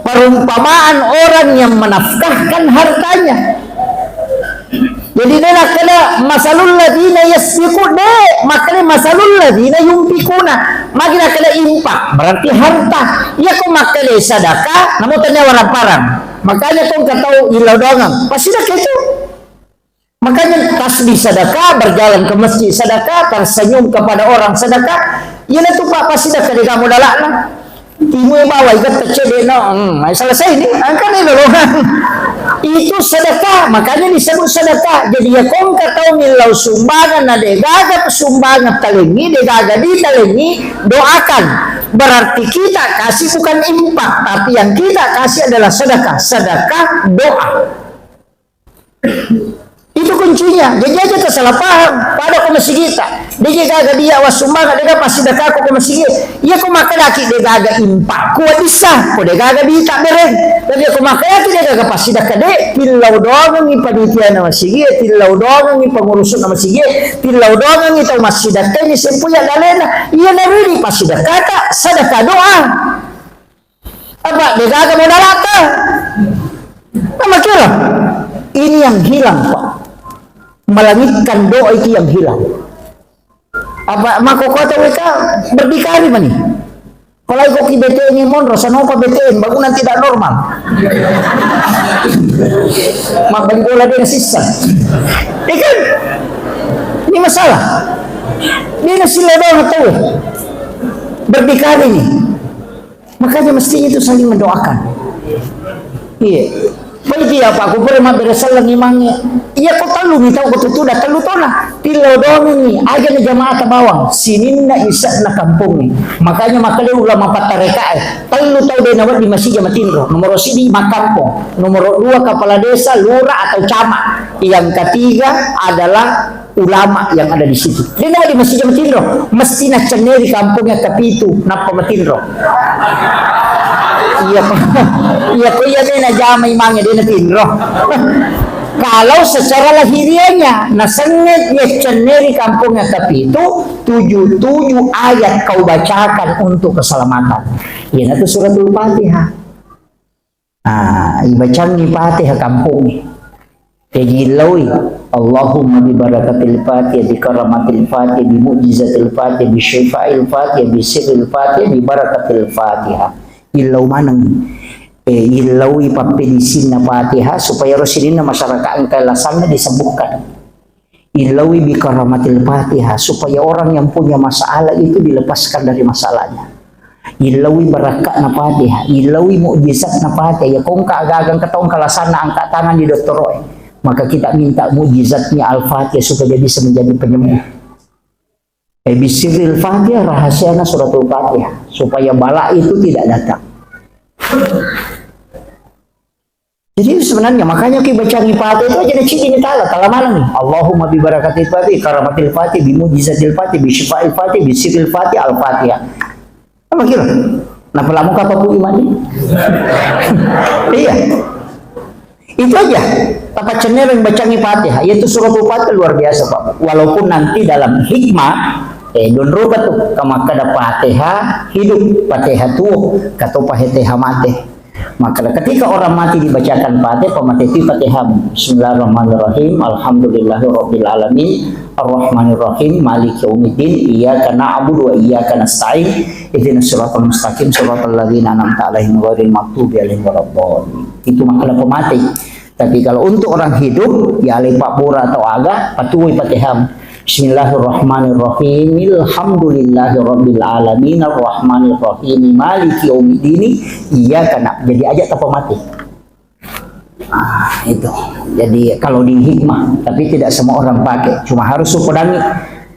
Perumpamaan orang yang menafkahkan hartanya. Jadi, de nakkeda masalul ladzina yasfiku, de, makkeda masalul ladzina yunfikuna. Magi nakkeda infak, berarti harta. Iya ko makkeda sedekah, namo tanya waramparang. Makanya ko engka tau ilodongeng, pasti sedekah itu. Makanya tasbih sedekah, berjalan ke masjid sedekah, tersenyum kepada orang sedekah. Iya na tu, Pak, pasti sedekah de kamu dalakna. Timu e bawa igetta cedde no, hmm, selesai ni, angka ni lolongan. Itu sedekah, makanya disebut sedekah. Jadi ya kongka tau millau sumbangan, na de gaga sumbangan talengi, de gaga di talengi, doakan. Berarti kita kasih bukan infak, tapi yang kita kasih adalah sedekah. Sedekah doa. Itu kuncinya. Jadi aja tersalah paham. Pada ko masigita. Dege gaga dia wassumbang, dega pasti dakako ko masigi. Iya ko makkadaki de gaga impak. Ko bisa, ko de gaga bita bereng. Tapi ko makkadaki de gaga pasti dakka de, tillau doangengi panitia na masigi, tillau doangengi pengurus na masigi, tillau doangengi tau massidakka ini sempu ya dalena. Iya naridi pasti dakata, sadaka doa. Apa? Degaga modalata. Apa kira? Ini yang hilang, Pak. Melangitkan doa itu yang hilang. Apa mako kota W K berdikari mani? Kalau kok ki B T N monro, sanopa B T N, bangunan tidak normal. Mak bali bola dia sisa. Ya kan? Ini masalah. Dia nasi ledong tahu. Berdikari nih. Makanya mestinya itu saling mendoakan. Iya. Baik iya, Pak, ku pura mabbere selleng imangnge. Iya, ko tellu mi tau ko tutuda, tellu tona. Tillau doangengi, aja na jamaata bawang. Sininna isa'na kampongnge. Makanya makkeda ulama pattarekae, tellu tau de nawedding masija matinro. Nomoro sidi makkampong. Nomoro dua kepala desa, lurah atau camat. Yang ketiga adalah ulama yang ada di situ. Dia nama di masjid jam tinro, mesti na cenneri kampung yang kepitu, nappa matinro. Iya, iya, ko iya de na jama imangnya de na tinro. Kalau secara lahiriahnya, na senget ya cenneri kampung yang kepitu, tujuh, tujuh ayat kau bacakan untuk keselamatan. Iya, itu suratul Fatihah. Ah, ibacangi Fatihah kampongnge. Jaji illaui, Allahumma bi barakatil Fatihah, bi karamatil Fatihah, bi mu'jizatil Fatihah, bi syifa'il Fatihah, bi sirril Fatihah, bi barakatil Fatihah. Illau maneng. Eh, illaui pappedisinna Fatihah supaya ro sininna masyarakat engka lasanna disembuhkan. Illaui bi karamatil Fatihah, supaya orang yang punya masalah itu dilepaskan dari masalahnya. Illaui barakka'na Fatihah, illaui mukjizatna Fatihah. Ya, kongka agagang ketahuan kalasanna angkat tangan di dottoroe. Maka kita minta mukjizatnya Al-Fatihah supaya dia bisa menjadi penyembuh. Eh, bisirril Fatihah, rahasiana suratul Fatihah, supaya bala itu tidak datang. Jadi sebenarnya makanya ki bacangi Fatihah itu aja na cicini tala, tala maneng. Allahumma bi barakatil Fatih, karamatil Fatih, bi mujizatil Fatih, bi syifail Fatih, bi sirril Fatih, al-Fatihah. Apa kira? Napa lamu kapa ku iman? Iya. Itu aja. Tapa cenderung bacangi Fatihah, yaitu suratul Fatihah luar biasa, Pak. Walaupun nanti dalam hikmah, eh, donroka tu, kamakkada Fatihah hidup, Fatihah tuo, katopa Fatihah mate. Maka ketika orang mati dibacakan Fatihah, pamate tu Fatihah. Bismillahirrahmanirrahim. Alhamdulillahirabbil alamin. Arrahmanirrahim. Maliki yaumiddin. Iyyaka na'budu wa iyyaka nasta'in. Ihdinas siratal mustaqim. Siratal ladzina an'amta 'alaihim ghairil maghdubi 'alaihim waladdallin. Itu makna pamate. Tapi kalau untuk orang hidup, ya alai pabbura atau aga, patuwoi Fatihah. Bismillahirrahmanirrahim. Alhamdulillahirabbil alamin. Arrahmanirrahim. Maliki yaumiddin. Iyyaka na-, jadi aja tapa mati. Ah, itu. Jadi kalau di hikmah, tapi tidak semua orang pakai. Cuma harus sukodangi.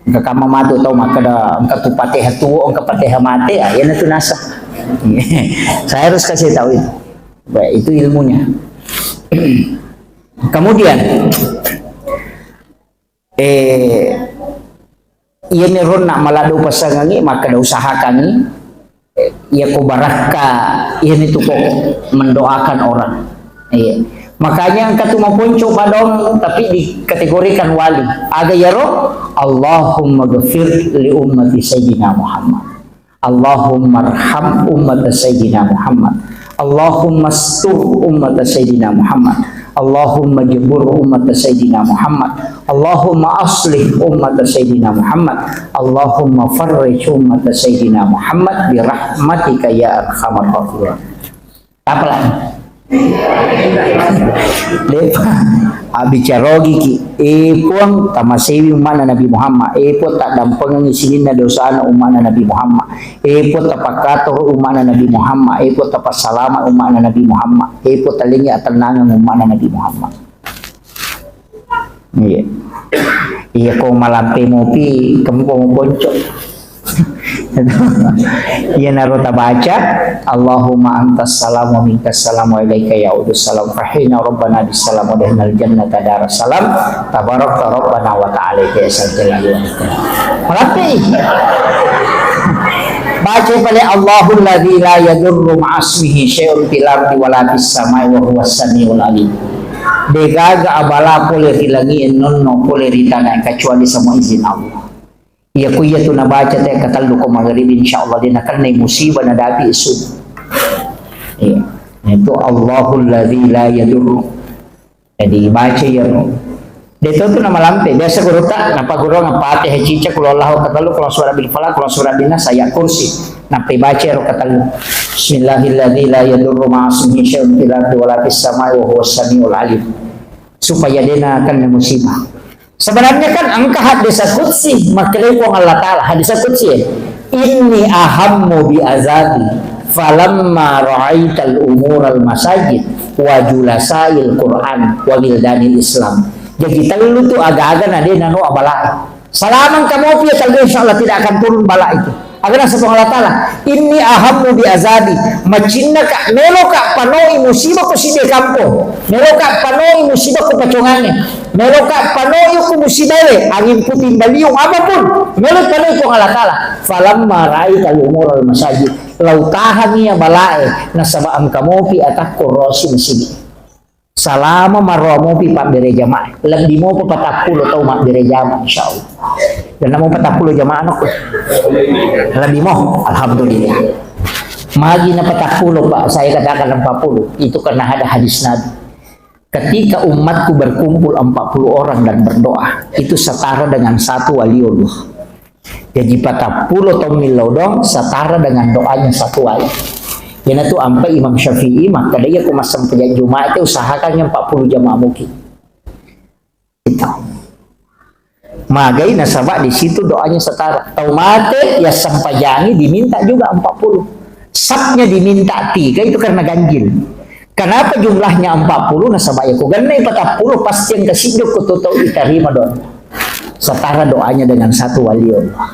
Engka kamma matu tau makkada engka tu Fatihah tuo, engka Fatihah mate, ah, iyana tu nasa. Saya harus kasih tahu itu. Baik, itu ilmunya. Kemudian, eh, iyani ronna malado pasangangi, makkada usahakangi, eh, iya ko barakka, iyani tu ko mendoakan orang. Iya. Makanya engka tu maponco padong, tapi dikategorikan wali. Aga iyaro? Allahumma ghafir li ummati Sayyidina Muhammad. Allahumma arham ummata Sayyidina Muhammad. Allahumma astur ummata Sayyidina Muhammad. Allahumma jbur ummata Sayyidina Muhammad. Allahumma aslih ummata Sayyidina Muhammad. Allahumma farrij ummata Sayyidina Muhammad bi rahmatika ya arhamar rahimin. Apa lagi? Depa. Abbicarogi ki. Eh, Puang, tamasewi umma'na Nabi Muhammad. Eh, Puang, taddampengengi sininna dosana umma'na Nabi Muhammad. Eh, Puang, tapakkatoro umma'na Nabi Muhammad. Eh, Puang, tapassalama umma'na Nabi Muhammad. Eh, Puang, talengngi atennangeng umma'na Nabi Muhammad. Iya. Iya, ko malampe mopi, kamu ko moponco. Iyanaro tabaca, Allahumma antas salam wa minkas salam wa ilaika ya'udus salam. Fahina rabbana bis salam wa dahinal jannata daras salam. Tabarakta rabbana wa ta'ala ya sal jalali wal ikram. Malampe. Baca pale Allahul ladzi la yadurru ma'asmihi syai'un fil ardi wa la fis samai wa huwas samiul alim. Degaga abala pole ri langi'e nonno pole ri tanae kecuali semua izin Allah. Iya ku iya tu nabaca te katellu ko magaribi, insyaallah de nakennai musibah nadapi isu. Iya. Itu Allahul ladzi la yadurru. Jadi baca iyaro. De to tu namalampe. Biasa gurutta, napa guru ngapate hacica kulo Allahu katellu, kulo surah bil falaq, kulo surah bin nas, ayat kursi. Nappai baca iyaro katellu. Bismillahilladzi la yadurru ma'asmihi syai'un fil ardi wa la fis samai wa huwas samiul alim. Supaya de nakennai musibah. Sebenarnya kan engka hadis qudsi, makkedai Puang Allah Ta'ala, hadis qudsi ya. Inni ahammu bi azabi falamma ra'aital umural masajid wa julasail Qur'an wa wildanil Islam. Jadi tellu tu aga-aga na de nano abalae. Salamang kamu pia, insya Allah tidak akan turun bala itu. Aga naseng Puang Allah Ta'ala, "Inni ahammu bi azabi," macinnaka, meloka panoi musibah ko sidde kampong, meloka panoi musibah ko pacongangnge, meloka panoi ko musibah le, angin puting beliung, apapun, melo panoi Puang Allah Ta'ala. Falamma ra'aital umural masajid, lau tahangi ya balae, nasaba engka mopi atakko rosi masigi. Salama maroa mopi pabbere jamaah. Lebbi mopa patappulo tau mabbere jamaah, insyaallah. Dan namo patappulo jamaah no. Lebbi mo, alhamdulillah. Magi na patappulo, Pak, saya katakan empat puluh. Itu karena ada hadis Nabi. Ketika umatku berkumpul empat puluh orang dan berdoa, itu setara dengan satu waliullah. Jadi patappulo tau millau doang setara dengan doanya satu wali. Iyanatu ampai Imam Syafi'i, makkeda iya ko massempajang Jumat te usahakan yang empat puluh jamaah muki. Itu. Magai nasaba di situ doanya setara. Tau mate ya sempajangi diminta juga empat puluh. Sapnya diminta tiga itu karena ganjil. Kenapa jumlahnya empat puluh? Nasaba ya ko gennai patappulo pasti engka siddo ko tau itarima doa. Setara doanya dengan satu wali Allah.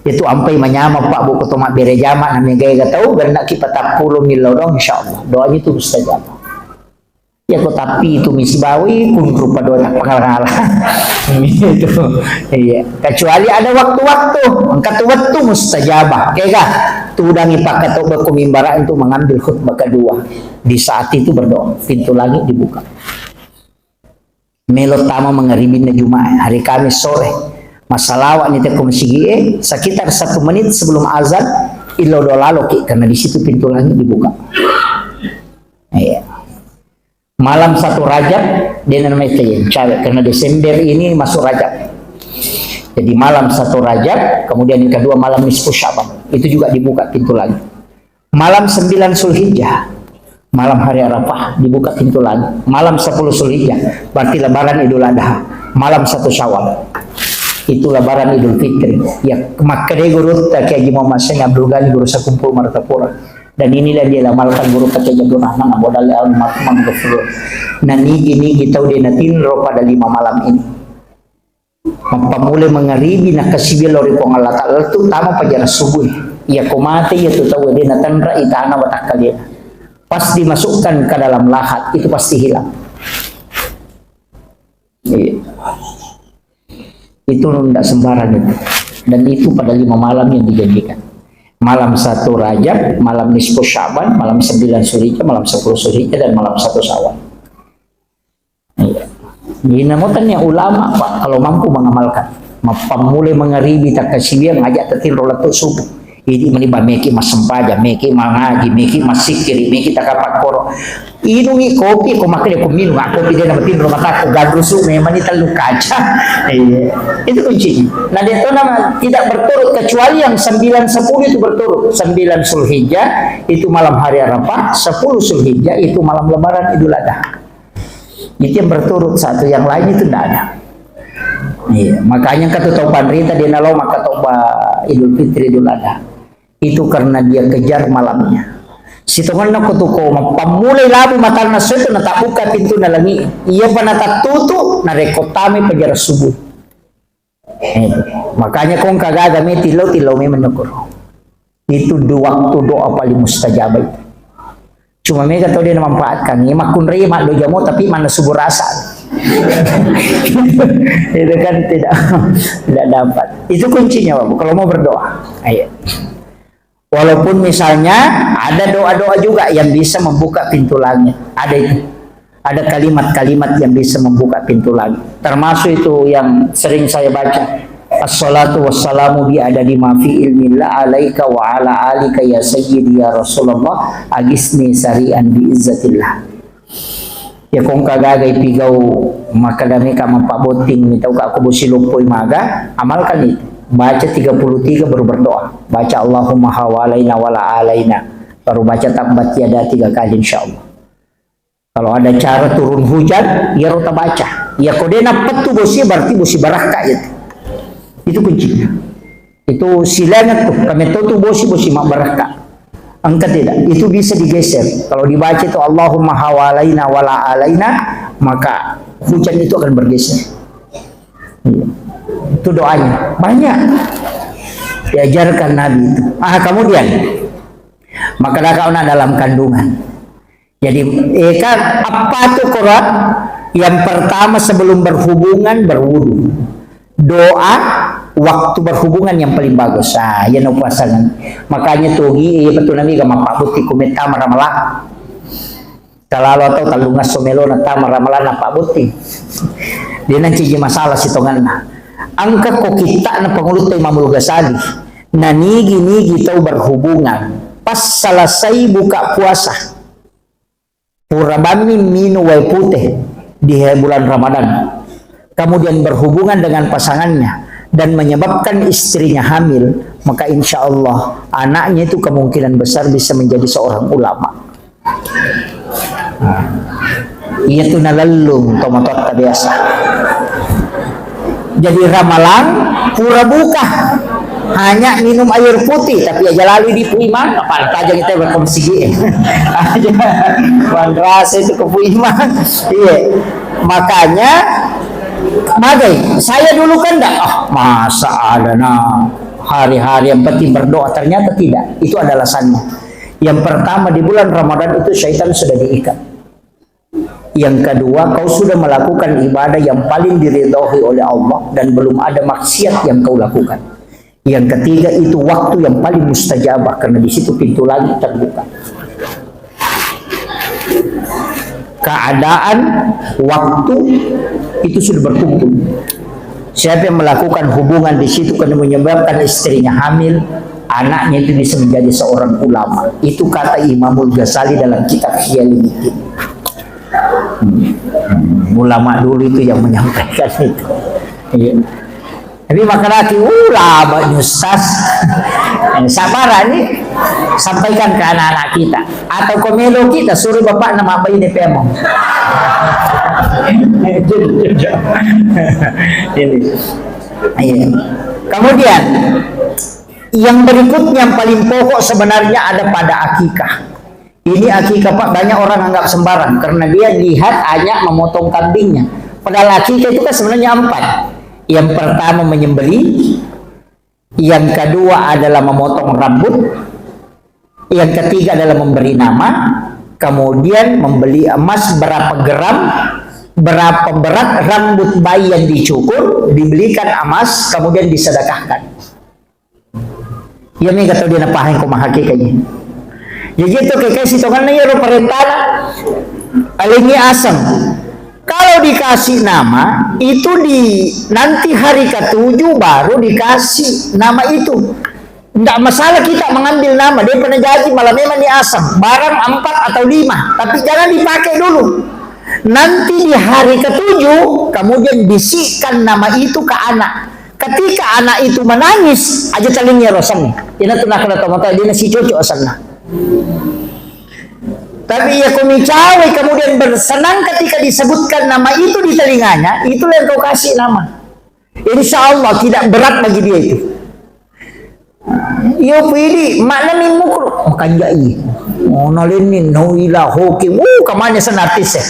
Itu ampai manyameng, Pak, Bu, ko to mabbere jama na mega-ega tau, gennaki patappulo millau doang, insyaallah. Doanya itu mustajabah. Ya, ko tapi itu misibawi, kunru padoa tak pengala-ngala. Gitu. Iya. Kecuali ada waktu-waktu, engka tu waktu mustajabah. Kega, tudangi pakkatobba ko mimbara untuk mengambil khutbah kedua. Di saat itu berdoa, pintu langit dibuka. Melo tama mangaribinna Jumat, hari Kamis sore. Masalawat ni teko masigi e, sekitar satu menit sebelum azan, illau doa lalo ki, karena di situ pintu langit dibuka. Iya. Malam satu Rajab, dia namanya Tayyib, cawek, karena Desember ini masuk Rajab. Jadi malam satu Rajab, kemudian yang kedua malam nisfu Syaban, itu juga dibuka pintu langit. Malam sembilan Zulhijjah, malam hari Arafah, dibuka pintu langit. Malam sepuluh Zulhijjah, berarti lebaran Idul Adha. Malam satu Syawal, itu lebaran Idul Fitri. Ya, makkeda gurutta Kiai Haji Muhammad Sain Abdul Ghani, guru sekumpul Martapura. Dan inilah dia amalkan guru Kiai Abdul Rahman Abu Dali almarhum Gafur. Na nigi-nigi tau de natinro pada lima malam ini. Mappammulai mangaribi nakkasiwiang lao ri Puang Allah Ta'ala, lettu tama pajara subuh. Iya ko mate iya tu tau de natenra itana watakkalena. Pas dimasukkan ke dalam lahat, itu pasti hilang. Iya. Itu ndak sembarang itu. Dan itu pada lima malam yang dijanjikan. Malam satu Rajab, malam nisfu Syaban, malam sembilan Zulhijjah, malam sepuluh Zulhijjah, dan malam satu Syawal. Iya. Jadi, namo tania ulama, Pak, kalau mampu mengamalkan. Mappammulai mangaribi takkasiwiang, ngajak tatinro lettu subuh. Idi mani ba meki massempajang, meki mangaji, meki massikkiri, meki takapakkoro. Inungi kopi, ko makkeda ko minung, ah, kopi de namatinro mataku, gagrusu memang ni tellu kaca. Iya. Itu kuncinya. Nah, dia tahu nama tidak berturut, kecuali yang sembilan sepuluh itu berturut. Sembilan Zulhijjah itu malam hari Arafah, sepuluh Zulhijjah itu malam Lebaran Idul Adha. Itu yang berturut satu, yang lain itu ndak ada. Iya, makanya kata tau panrita dia nalo maka tau ba Idul Fitri Idul Adha. Itu karena dia kejar malamnya. Sitongenna ko tu ko mappammulai labu matanna setu na tabbuka pintu na langi. Iya pa na tattutu na rekko tami pajara subuh. Eh, makanya kong kagaga me tillau, tillau memang nokoro. Itu do-, waktu doa paling mustajab itu. Cuma mega tau dia manfaatkan. Ini makkunrai mak do jamo tapi mana subuh rasa. Itu kan tidak, tidak dapat. Itu kuncinya, Bapak, kalau mau berdoa. Ayo. Walaupun misalnya ada doa-doa juga yang bisa membuka pintu langit. Ada itu. Ada kalimat-kalimat yang bisa membuka pintu langit. Termasuk itu yang sering saya baca. Assalatu wassalamu bi adadi ma fi ilmillah alaika wa ala alika ya sayyidi ya Rasulullah agisni sari'an bi izzatillah. Ya kongka gaga ipigau makkeda meka mappabotting mitau ka ko bosi loppoi maga, amalkan itu. Baca tiga puluh tiga baru berdoa. Baca Allahumma hawalaina wala alaina. Baru baca tabbat yada tiga kali insyaallah. Kalau ada cara turun hujan, iyaro tabaca. Ya ko de nappettu bosi berarti bosi barakka itu. Itu kuncinya. Itu silanget tuh, kami tahu tuh bosi, bosi mabbarakka. Engka tidak? Itu bisa digeser. Kalau dibaca itu Allahumma hawalaina wala alaina, maka hujan itu akan bergeser. Iya. Itu doanya. Banyak. Diajarkan Nabi itu. Ah, kemudian, maka dakwah dalam kandungan. Jadi, eh, kan, apa tuh Quran? Yang pertama sebelum berhubungan, berwudu. Doa waktu berhubungan yang paling bagus. Ah, iya no pasangan. Makanya tuh, iya betul Nabi gak mappabotting ku mettama ramalang. Kalau atau tellung esso melo na tama ramalang na pabotting. Dia nanti jadi masalah sitonganna. Engka ko kitta na pangulutta Imamul Ghazali. Na nigi-nigi tau berhubungan. Pas selesai buka puasa. Pura bammi minum wae putih di bulan Ramadan, kemudian berhubungan dengan pasangannya dan menyebabkan istrinya hamil, maka insya Allah anaknya itu kemungkinan besar bisa menjadi seorang ulama. Nah, iya tu nalellung tomatoatta biasa. Jadi ramalang pura buka. Hanya minum air putih, tapi aja lalu di Puimang, apa tajang kita berkomsigi. Aja, Wan rasa itu ke Puimang. Iya. Makanya, magai, saya dulu kan dah, ah, masa ada nah. hari-hari, yang penting berdoa. Ternyata tidak. Itu ada alasannya. Yang pertama, di bulan Ramadan itu syaitan sudah diikat. Yang kedua, kau sudah melakukan ibadah yang paling diridhoi oleh Allah dan belum ada maksiat yang kau lakukan. Yang ketiga, itu waktu yang paling mustajabah karena di situ pintu langit terbuka. Keadaan, waktu itu sudah berkumpul. Siapa yang melakukan hubungan di situ karena menyebabkan istrinya hamil, anaknya itu bisa menjadi seorang ulama. Itu kata Imamul Ghazali dalam kitab Ihya Ulumuddin. Hmm. Ulama dulu itu yang menyampaikan itu. Iya. Tapi makanaki ulama ni, Ustaz. Eh, sabar ni, sampaikan ke anak-anak kita. Atau ko melo kita, suruh bapakna mabbaine pemo. Ini. Iya. Kemudian, yang berikutnya yang paling pokok sebenarnya ada pada akikah. Ini akikah, Pak, banyak orang anggap sembarang karena dia lihat hanya memotong kambingnya. Padahal akikah itu kan sebenarnya empat. Yang pertama menyembelih, yang kedua adalah memotong rambut, yang ketiga adalah memberi nama, kemudian membeli emas berapa gram, berapa berat rambut bayi yang dicukur, dibelikan emas, kemudian disedekahkan. Iya mega tau dia napahang ko mahakikanya. Jadi itu kayak sitonganna iyaro parentana. Alengi aseng. Kalau dikasih nama, itu di nanti hari ketujuh baru dikasih nama itu. Nggak masalah kita mengambil nama, dia pernah jadi malah memang ni aseng. Barang empat atau lima, tapi jangan dipakai dulu. Nanti di hari ketujuh, kemudian bisikkan nama itu ke anak. Ketika anak itu menangis, aja telinga rosan. Ina tu nakala tomatoa, dia nasi cocok asanna. Tapi ya kami cawe kemudian bersenang ketika disebutkan nama itu di telinganya, itulah yang kau kasih nama. Insya Allah tidak berat bagi dia itu. Iyo pidi, makna mi mukru. Makanja i. Oh, nalenni, no ila hoki. Wuh, kamanya sen artis ya.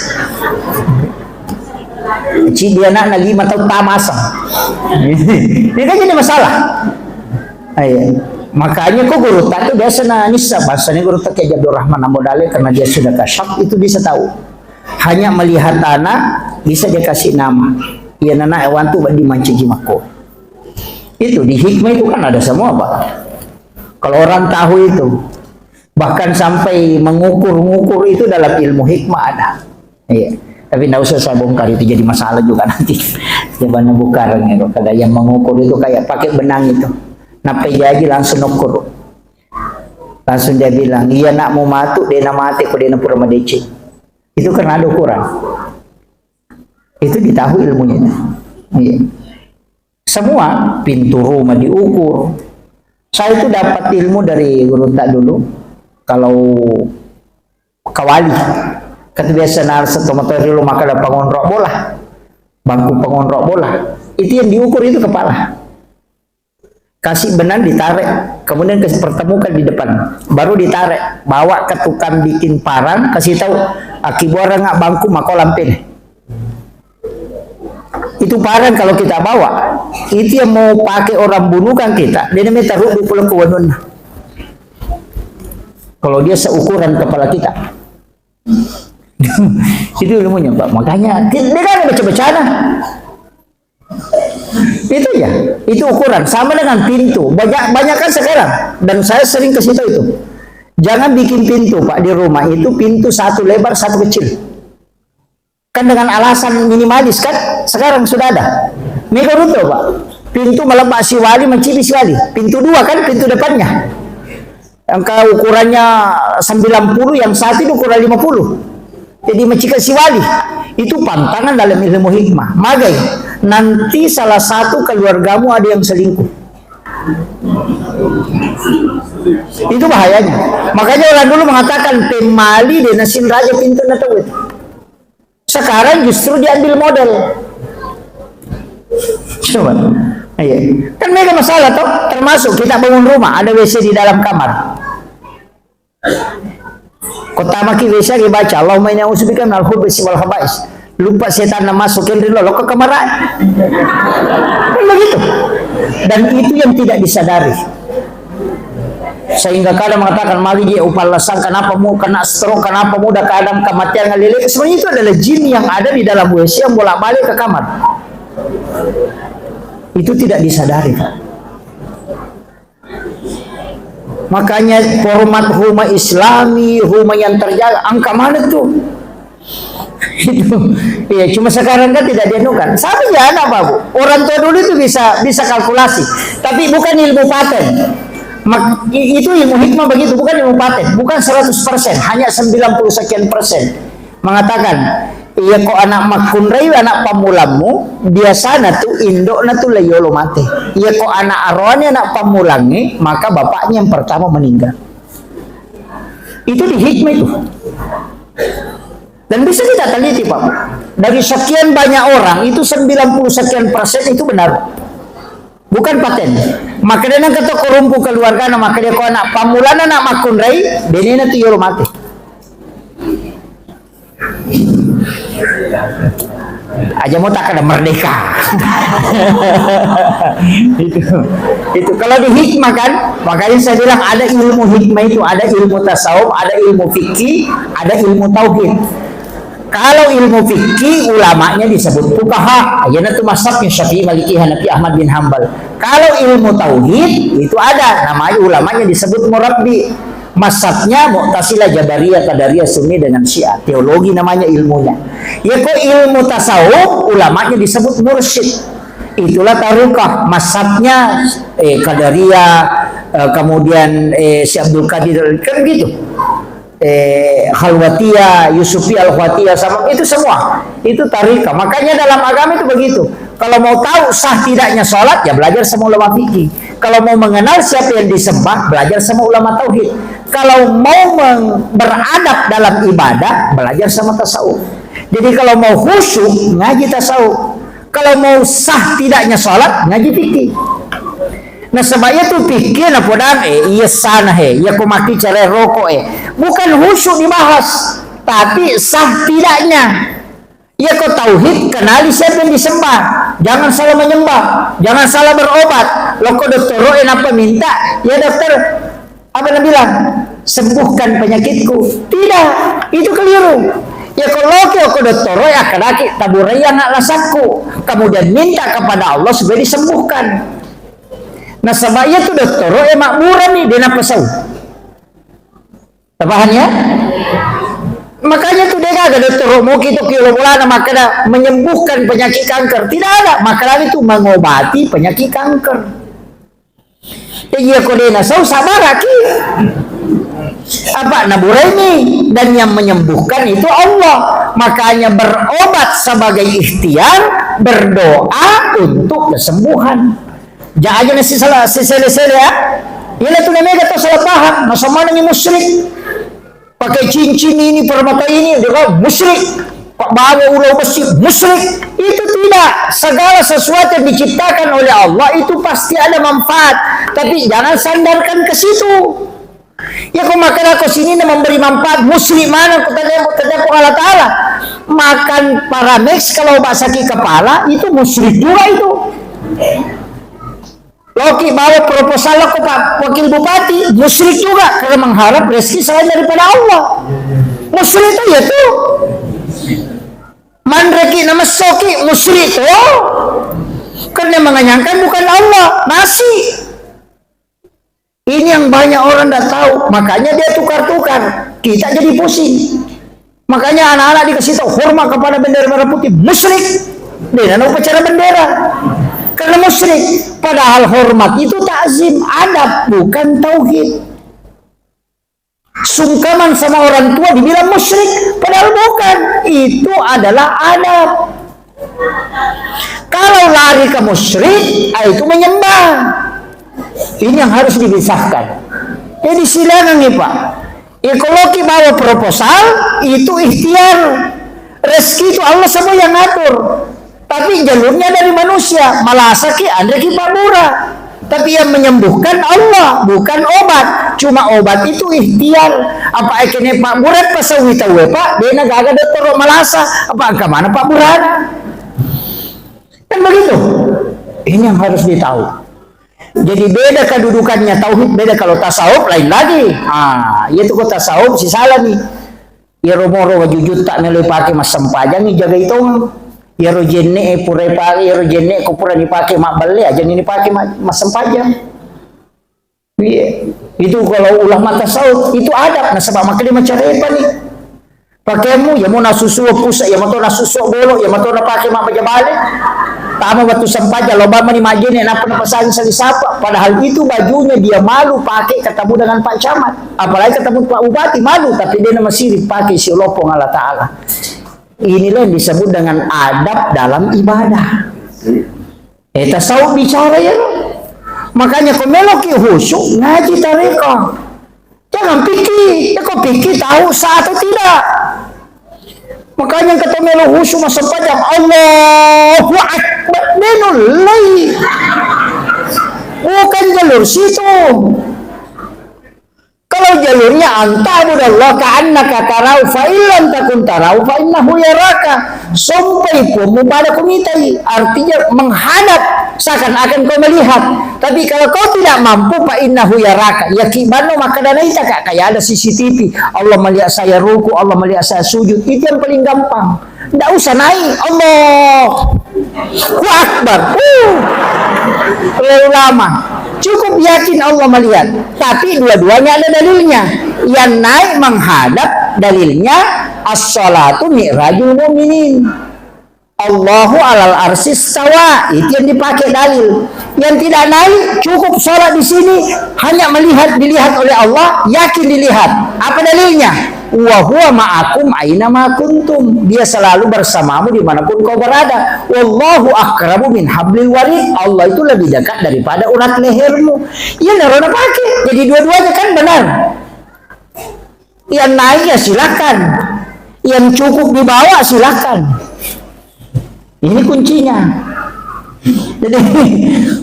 Ci dia anak na lima tahun tamasang. Ini kan jadi masalah. Iya. Makanya kok guru tak itu biasa na nisa bahasanya guru tak kayak Abdul Rahman Ambo Dale karena dia sudah kasyaf itu bisa tahu. Hanya melihat anak bisa dia kasih nama. Iya nana ewan tuh di manci jimako. Itu di hikmah itu kan ada semua, Pak. Kalau orang tahu itu, bahkan sampai mengukur-ngukur itu dalam ilmu hikmah ada. Iya. Tapi nggak usah saya bongkar, itu jadi masalah juga nanti. Coba bukarang itu. Kalau yang mengukur itu kayak pakai benang itu. Napai jaji langsung ukur. Langsung dia bilang, "Iya nak mau matu, dia na mati, kok dia na pura madeceng." Itu karena ada ukuran. Itu ditahu ilmunya. Iya. Semua pintu rumah diukur. Saya itu dapat ilmu dari guru tak dulu. Kalau kawali, kata biasa nal setomatori rumah kada pengonrok bola, bangku pengonrok bola. Itu yang diukur itu kepala. Kasih benang ditarik, kemudian kasih pertemukan di depan, baru ditarik, bawa ke tukang bikin parang, kasih tahu, "Aki buarang nggak bangku mako lampin." Itu parang kalau kita bawa, itu yang mau pakai orang bunuhkan kita, dia namanya taruh di pulau kewanun. Kalau dia seukuran kepala kita. Itu ilmunya, Pak. Makanya, dia kan baca-baca nah. Itu ya, itu ukuran. Sama dengan pintu. Banyak, banyak kan sekarang. Dan saya sering ke situ itu. Jangan bikin pintu, Pak, di rumah. Itu pintu satu lebar, satu kecil. Kan dengan alasan minimalis kan, sekarang sudah ada. Mega runtuh, Pak. Pintu melebar siwali, mencibi siwali. Pintu dua kan, pintu depannya. Yang ke ukurannya sembilan puluh, yang satu itu ukuran lima puluh. Jadi macika siwali. Itu pantangan dalam ilmu hikmah. Magai, nanti salah satu keluargamu ada yang selingkuh. Itu bahayanya. Makanya orang dulu mengatakan, "Pemali de nasin raja pintu na tau." Sekarang justru diambil model. Coba. Iya. Kan mega masalah toh, termasuk kita bangun rumah, ada W C di dalam kamar. Kota maki W C lagi baca, "Allahumma inni a'udzubika minal khubusi wal khaba'is." Lupa setan na masuk ke lolo ke kamar. Kan begitu. Dan itu yang tidak disadari. Sehingga kadang mengatakan, "Magi je upallasang, kenapa mu kena stroke, kenapa muda kadang kematian ngalele." Sebenarnya itu adalah jin yang ada di dalam W C yang bolak-balik ke kamar. Itu tidak disadari, Pak. Makanya format rumah Islami, rumah yang terjaga, angka mana tuh? Itu, iya, cuma sekarang kan tidak dianukan. Sama ya anak, Pak, Bu. Orang tua dulu itu bisa, bisa kalkulasi. Tapi bukan ilmu paten. Mak-, i-, itu ilmu hikmah begitu, bukan ilmu paten. Bukan seratus persen, hanya sembilan puluh sekian persen. Mengatakan, iya, ko anak makkunrai, anak pammulammu, biasana tu indokna tu la yolo mate. Iya, ko anak aroane, anak pammulangnge, maka bapaknya yang pertama meninggal. Itu di hikmah itu. Dan bisa kita teliti, Pak. Dari sekian banyak orang, itu sembilan puluh sekian persen itu benar. Bukan paten. Maka dia nang ketok korumpu keluarga, nah, maka dia ko anak pamulana, anak makkunrai, denena tu yolo mate. Aja mau tak ada merdeka. Itu, itu kalau di hikmah kan, makanya saya bilang ada ilmu hikmah itu, ada ilmu tasawuf, ada ilmu fikih, ada ilmu tauhid. Kalau ilmu fikih, ulamanya disebut fuqaha. Aja tu mazhabnya Syafi'i, Maliki, Hanafi, Ahmad bin Hambal. Kalau ilmu tauhid, itu ada namanya, ulamanya disebut murabbi. Mazhabnya Mu'tazilah, Jabariyah, Qadariyah, Sunni dengan Syiah. Teologi namanya ilmunya. Ya, kok ilmu tasawuf, ulamanya disebut mursyid. Itulah tarikah, mazhabnya, eh, Qadariyah, eh, kemudian, eh, Syekh Abdul Qadir, kan gitu. Eh, Khalwatiyah, Yusufi Al-Khalwatiyah, sama itu semua. Itu tarikah. Makanya dalam agama itu begitu. Kalau mau tahu sah tidaknya sholat, ya belajar sama ulama fikih. Kalau mau mengenal siapa yang disembah, belajar sama ulama tauhid. Kalau mau meng-, beradab dalam ibadah, belajar sama tasawuf. Jadi kalau mau khusyuk, ngaji tasawuf. Kalau mau sah tidaknya sholat, ngaji fikih. Nasaba iya tu fikih na podang, eh, iya sana he, iya ko maki cerai rokok, eh. Bukan khusyuk dibahas, tapi sah tidaknya. Iya ko tauhid, kenali siapa yang disembah. Jangan salah menyembah, jangan salah berobat. Loko dottoro, eh, napa minta? Ya dokter, apa na bilang? "Sembuhkan penyakitku." Tidak, itu keliru. Ya ko loki ko dottoro, ya kadaki taburai yang lasakku. Kemudian minta kepada Allah supaya disembuhkan. Nasaba iya tu dottoro, eh, makburani, de napasau. Tapahan ya? Makanya tu de gaga dottoro, mau kita kilo bolana makkada menyembuhkan penyakit kanker. Tidak ada. Makkada itu mengobati penyakit kanker. Iya, ko de nasau, sabaraki. Apa nabureni, dan yang menyembuhkan itu Allah. Makanya berobat sebagai ikhtiar, berdoa untuk kesembuhan. Ja aja nasi salah, sisele-sele ya. Iya tu namanya kata salah paham, masa mana ni musyrik. Pakai cincin ini, permata ini, dia kata musyrik. Pak bawa ulau besi, musyrik. Itu tidak. Segala sesuatu yang diciptakan oleh Allah itu pasti ada manfaat. Tapi jangan sandarkan ke situ. Ya, kau makan aku sini na memberi manfaat, musyrik mana, kau tanya, tanya Allah Ta'ala. Makan Paramex kalau obat sakit kepala, itu musyrik juga itu. Loki bawa proposal ke Pak Wakil Bupati, musyrik juga karena mengharap rezeki selain daripada Allah. Musyrik itu ya tuh. Manreki nama soki musyrik tuh. Karena mengenyangkan bukan Allah, nasi. Ini yang banyak orang tidak tahu, makanya dia tukar-tukar. Kita jadi pusing. Makanya anak-anak dikasih tahu hormat kepada bendera merah putih, musyrik. Dia nana upacara bendera. Karena musyrik. Padahal hormat itu takzim, adab, bukan tauhid. Sungkaman sama orang tua dibilang musyrik, padahal bukan. Itu adalah adab. Kalau lari ke musyrik, ah, itu menyembah. Ini yang harus dipisahkan. Jadi silakan nih, Pak. Ekologi bawa proposal, itu ikhtiar. Rezeki itu Allah semua yang ngatur. Tapi jalurnya dari manusia. Malasaki, anre ki Pak Murah. Tapi yang menyembuhkan Allah, bukan obat. Cuma obat itu ikhtiar. Apa ekene Pak Murad pasawi tahu, Pak? Dena gaga dottoro malasa. Apa angka mana Pak Murad? Kan begitu. Ini yang harus ditahu. Jadi beda kedudukannya tauhid, beda kalau tasawuf lain lagi. Ah, iya tu ko tasawuf sisalani. Iyaro moro wajujutta melo ipake massempajang, ijagai tong. Iyaro jenne e pura ipake, iyaro jenne ko pura nipake mabbelle, aja ni nipake ma-, massempajang. Iya. Itu kalau ulama tasawuf, itu adab, nasaba makkeda macarepa ni. Pakaianmu, ya mau nasusu pusa, ya mau nasusu bolo, ya mau napake mabbaja bale. Tama wettu sempajang, lo bamani majene, napa napasang sali sapa. Padahal itu bajunya dia malu pakai ketemu dengan Pak Camat. Apalagi ketemu Pak Bupati, malu, tapi dia nama siri pakai si olopong Allah Ta'ala. Inilah yang disebut dengan adab dalam ibadah. Eh, tasawuf bicara ya lo. Makanya ko meloki khusyuk, ngaji tarekat. Jangan pikir, ya kau pikir tahu sah atau tidak. Makanya kata melo khusyuk massempajang, Allahu Akbar, denulai. Bukan jalur situ. Kalau jalurnya, "Anta'budallaha ka'annaka tarahu, fa in lam takun tarahu, fa innahu yaraka." Sompai Puangmu pada kumitai. Artinya menghadap, seakan-akan kau melihat. Tapi kalau kau tidak mampu, fa innahu yaraka. Yakin banno makkeda naita ka, kayak ada C C T V. Allah melihat saya ruku, Allah melihat saya sujud. Itu yang paling gampang. Ndak usah naik. Allahu Akbar. Uh. Terlalu lama. Cukup yakin Allah melihat. Tapi dua-duanya ada dalilnya. Yang naik menghadap, dalilnya as-salatu mi'rajul mu'minin. Allahu alal arsis stawa. Itu yang dipakai dalil. Yang tidak naik, cukup sholat di sini, hanya melihat, dilihat oleh Allah, yakin dilihat. Apa dalilnya? "Wa huwa ma'akum aina ma kuntum." Dia selalu bersamamu dimanapun kau berada. "Wallahu aqrabu min hablil warid." Allah itu lebih dekat daripada urat lehermu. Iya, narona pakai. Jadi dua-duanya kan benar. Yang naik ya silakan. Yang cukup dibawa silakan. Ini kuncinya. Jadi,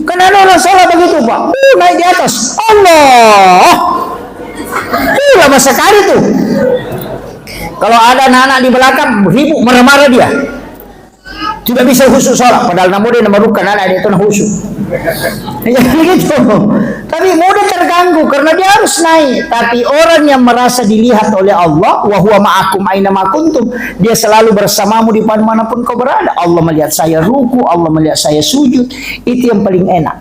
kan ada orang sholat begitu, Pak. Uh, naik di atas. Allah. Uh, lama sekali tuh. Kalau ada anak-anak di belakang, ribut, marah-marah dia. Tidak bisa khusyuk sholat, padahal namu dia nomor bukan anak dia itu khusyuk. Ya, gitu. Tapi mudah terganggu karena dia harus naik. Tapi orang yang merasa dilihat oleh Allah, "Wa huwa ma'akum aina ma kuntum," dia selalu bersamamu di mana pun kau berada. Allah melihat saya ruku, Allah melihat saya sujud. Itu yang paling enak.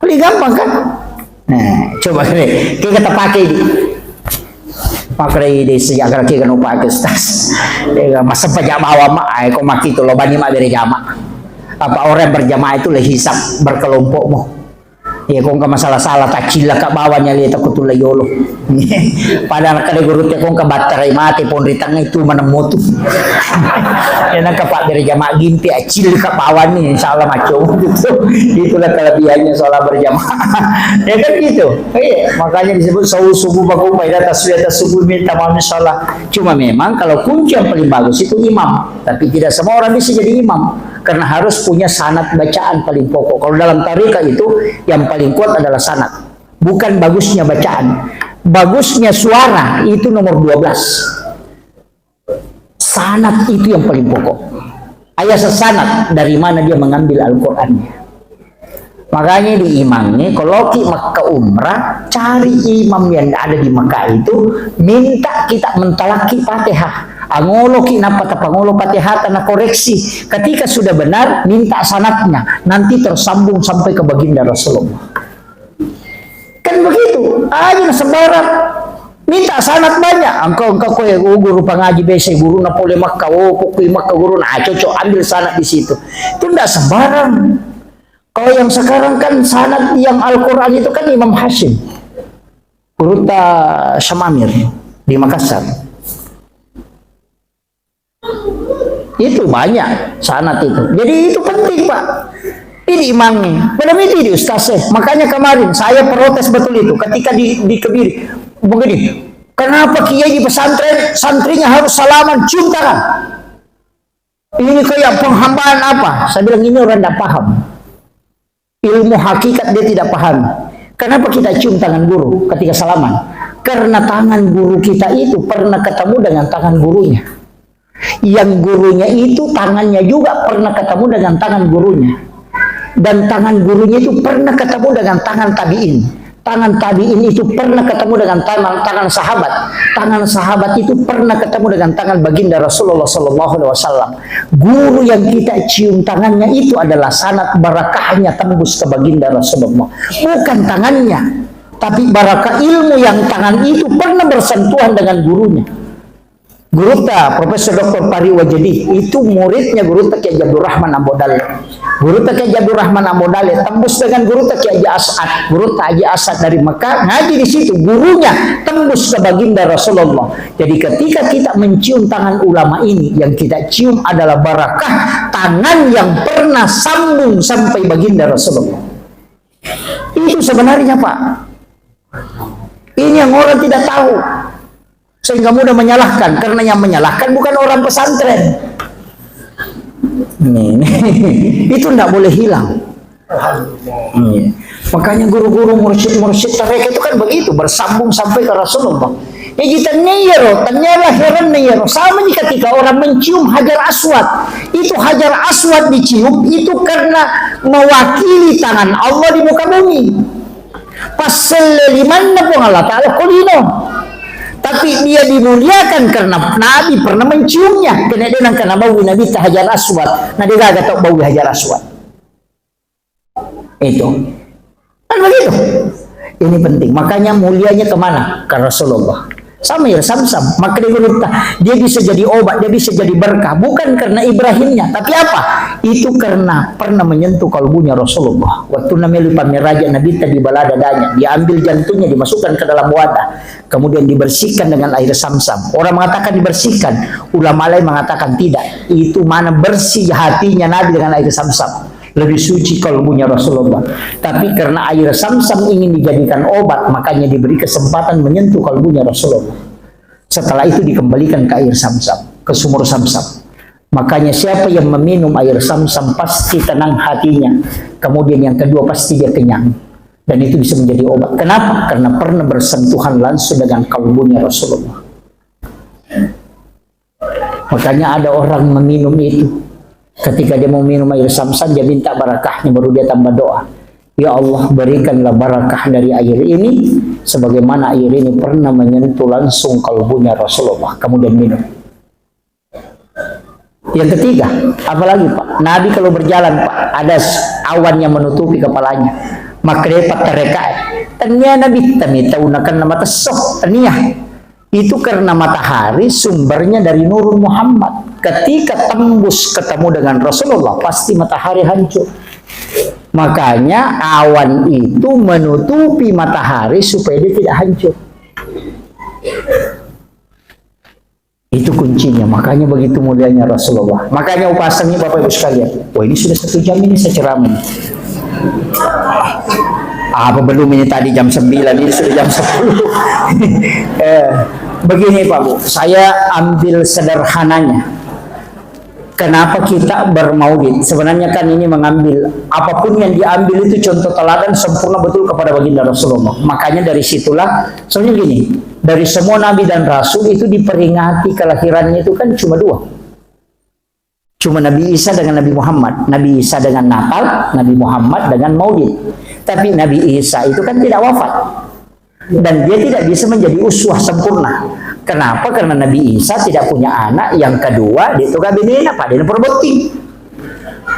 Paling gampang kan? Nah, coba deh, kita pakai di. Pakai di sejak kira kita pakai, Ustaz. Ya, masa pajak bawa mak, ay, kok mak itu lo bani mak berjamaah. Apa orang berjamaah itu le hisab berkelompokmu. Ya, kok nggak masalah-salah, tak cilla ka bawanya le, takut tuh yolo. Padahal kade guru te kong ka battarai mate, pon ri tangnga itu manemmo tu. Ya, naka pak berjamaah gimpi, acil ka bawanni, insya Allah maco. Gitu. Itulah kelebihannya sholat berjamaah. Ya kan gitu. Iya, makanya disebut sau subuh baku pada tasbih atas subuh minta maaf sholat. Cuma memang kalau kunci yang paling bagus itu imam. Tapi tidak semua orang bisa jadi imam. Karena harus punya sanad bacaan paling pokok. Kalau dalam tarikat itu yang paling kuat adalah sanad. Bukan bagusnya bacaan. Bagusnya suara itu nomor dua belas. Sanad itu yang paling pokok. Ayah sesanad dari mana dia mengambil Al-Qurannya. Makanya di imamnya, kalau ki Mekah umrah, cari imam yang ada di Mekah itu, minta kita mentalaki Fatihah. Angolo ki napa tapangolo Fatihah, tanah koreksi. Ketika sudah benar, minta sanadnya. Nanti tersambung sampai ke baginda Rasulullah. Kan begitu, aja na sembarang. Minta sanad banyak. Engkau, engkau kue, oh, guru pangaji bese, guru na pole Makkah, oh, pokoknya Makkah guru na, ah, cocok, ambil sanad di situ. Itu ndak sembarang. Kalau yang sekarang kan sanad yang Al-Quran itu kan Imam Hashim. Gurutta Syamamir di Makassar. Itu banyak sanad itu. Jadi itu penting, Pak. Ini imamnya. Pada itu di ustaz, eh. Makanya kemarin saya protes betul itu ketika di, di Kebiri. Begini, kenapa kiai di pesantren, santrinya harus salaman, cium tangan? Ini kayak penghambaan apa? Saya bilang, ini orang tidak paham. Ilmu hakikat dia tidak paham. Kenapa kita cium tangan guru ketika salaman? Karena tangan guru kita itu pernah ketemu dengan tangan gurunya. Yang gurunya itu tangannya juga pernah ketemu dengan tangan gurunya. Dan tangan gurunya itu pernah ketemu dengan tangan tabi'in. Tangan tabi'in itu pernah ketemu dengan tangan, tangan sahabat. Tangan sahabat itu pernah ketemu dengan tangan baginda Rasulullah sallallahu alaihi wasallam. Guru yang kita cium tangannya itu adalah sanad barakahnya tembus ke baginda Rasulullah. Bukan tangannya, tapi barakah ilmu yang tangan itu pernah bersentuhan dengan gurunya. Gurutta Profesor Doktor Fahri Wajedi itu muridnya Gurutta Kiai Abdurrahman Ambo Dalle. Gurutta Kiai Abdurrahman Ambo Dalle tembus dengan Gurutta Kiai Haji As'ad. Gurutta Haji As'ad dari Mekah ngaji di situ, gurunya tembus ke baginda Rasulullah. Jadi ketika kita mencium tangan ulama ini, yang kita cium adalah barakah tangan yang pernah sambung sampai baginda Rasulullah. Itu sebenarnya, Pak. Ini yang orang tidak tahu. Sehingga mudah menyalahkan, karena yang menyalahkan bukan orang pesantren. Nih, nih. Itu ndak boleh hilang. Iya. Makanya guru-guru, mursyid-mursyid mereka itu kan begitu, bersambung sampai ke Rasulullah. Ya, kita nih ya, roh, ternyata heran nih ya, roh. Sama nih ketika orang mencium Hajar Aswad. Itu Hajar Aswad dicium, itu karena mewakili tangan Allah di muka bumi. Pas selle limanna Puang Allah Ta'ala ko lino. Tapi dia dimuliakan karena Nabi pernah menciumnya. Kena dia nang kena bau Nabi ta Hajar Aswad. Nah, dia gaga tau bau Hajar Aswad. Itu. Kan begitu. Ini penting. Makanya mulianya kemana? Ke Rasulullah. Sama ya, Samsam. Makanya gurutta, dia bisa jadi obat, dia bisa jadi berkah. Bukan karena Ibrahimnya. Tapi apa? Itu karena pernah menyentuh kalbunya Rasulullah. Waktu namanya lupa meraja Nabi tadi balada danya. Diambil jantungnya, dimasukkan ke dalam wadah. Kemudian dibersihkan dengan air Samsam. Orang mengatakan dibersihkan. Ulama lain mengatakan tidak. Itu mana bersih hatinya Nabi dengan air Samsam. Lebih suci kalbunya Rasulullah. Tapi karena air Samsam ingin dijadikan obat, makanya diberi kesempatan menyentuh kalbunya Rasulullah. Setelah itu dikembalikan ke air Samsam, ke sumur Samsam. Makanya siapa yang meminum air Samsam pasti tenang hatinya. Kemudian yang kedua pasti dia kenyang. Dan itu bisa menjadi obat. Kenapa? Karena pernah bersentuhan langsung dengan kalbunya Rasulullah. Makanya ada orang meminum itu. Ketika dia mau minum air Samsam, dia minta barakahnya, baru dia tambah doa. Ya Allah, berikanlah barakah dari air ini, sebagaimana air ini pernah menyentuh langsung kalbunya Rasulullah. Kemudian minum. Yang ketiga, apalagi, Pak? Nabi kalau berjalan, Pak, ada s-, awan yang menutupi kepalanya. Makrepat tereka. Tania Nabi, tami tahu nakan nama tesoh, tania. Itu karena matahari sumbernya dari Nurul Muhammad. Ketika tembus ketemu dengan Rasulullah, pasti matahari hancur. Makanya awan itu menutupi matahari supaya dia tidak hancur. Itu kuncinya. Makanya begitu mulianya Rasulullah. Makanya upasangi Bapak Ibu sekalian. Wah, ini sudah satu jam ini saya ceramah. Apa belum ini tadi jam sembilan, ini sudah jam sepuluh. Eh, begini Pak Bu, saya ambil sederhananya. Kenapa kita bermaulid? Sebenarnya kan ini mengambil, apapun yang diambil itu contoh teladan sempurna betul kepada baginda Rasulullah. Makanya dari situlah, soalnya gini, dari semua nabi dan rasul itu diperingati kelahirannya itu kan cuma dua. Cuma Nabi Isa dengan Nabi Muhammad. Nabi Isa dengan Natal, Nabi Muhammad dengan Maulid. Tapi Nabi Isa itu kan tidak wafat. Dan dia tidak bisa menjadi uswah sempurna. Kenapa? Karena Nabi Isa tidak punya anak. Yang kedua, dia itu gak binena, Pak. Dia perbuti.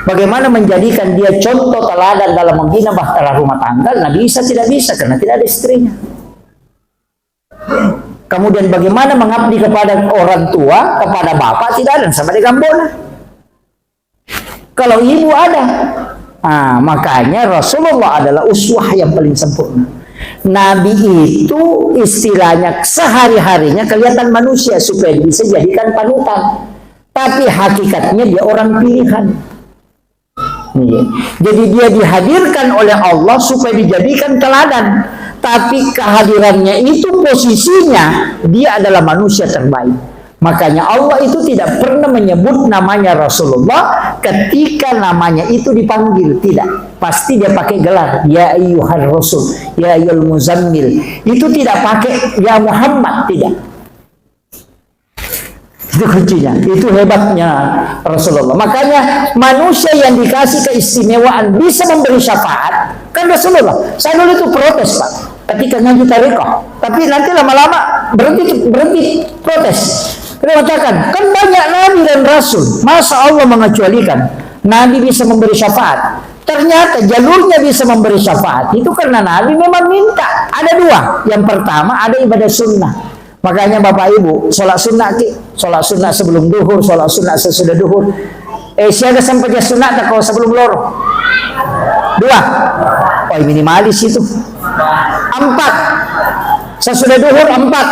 Bagaimana menjadikan dia contoh teladan dalam membina bahtera rumah tangga? Nabi Isa tidak bisa karena tidak ada istrinya. Kemudian bagaimana mengabdi kepada orang tua, kepada bapak, tidak ada sama dengan bona. Kalau ibu ada. Nah, makanya Rasulullah adalah uswah yang paling sempurna. Nabi itu istilahnya sehari-harinya kelihatan manusia supaya bisa jadikan panutan. Tapi hakikatnya dia orang pilihan. Iya. Jadi dia dihadirkan oleh Allah supaya dijadikan teladan. Tapi kehadirannya itu posisinya dia adalah manusia terbaik. Makanya Allah itu tidak pernah menyebut namanya Rasulullah ketika namanya itu dipanggil. Tidak. Pasti dia pakai gelar. Ya ayyuhar rasul. Ya ayyuhal muzammil. Itu tidak pakai ya Muhammad. Tidak. Itu kuncinya. Itu hebatnya Rasulullah. Makanya manusia yang dikasih keistimewaan bisa memberi syafaat, kan Rasulullah. Saya dulu itu protes, Pak. Ketika ngaji tarekat. Tapi nanti lama-lama berhenti, berhenti protes. Dia mengatakan, kan banyak nabi dan rasul. Masa Allah mengecualikan nabi bisa memberi syafaat? Ternyata jalurnya bisa memberi syafaat itu karena nabi memang minta. Ada dua. Yang pertama ada ibadah sunnah. Makanya Bapak Ibu, sholat sunnah ki, sholat sunnah sebelum duhur, sholat sunnah sesudah duhur. Eh, siaga sampajang sunnah tak kau sebelum loro? Dua. Oh, minimalis itu. Empat. Sesudah duhur empat.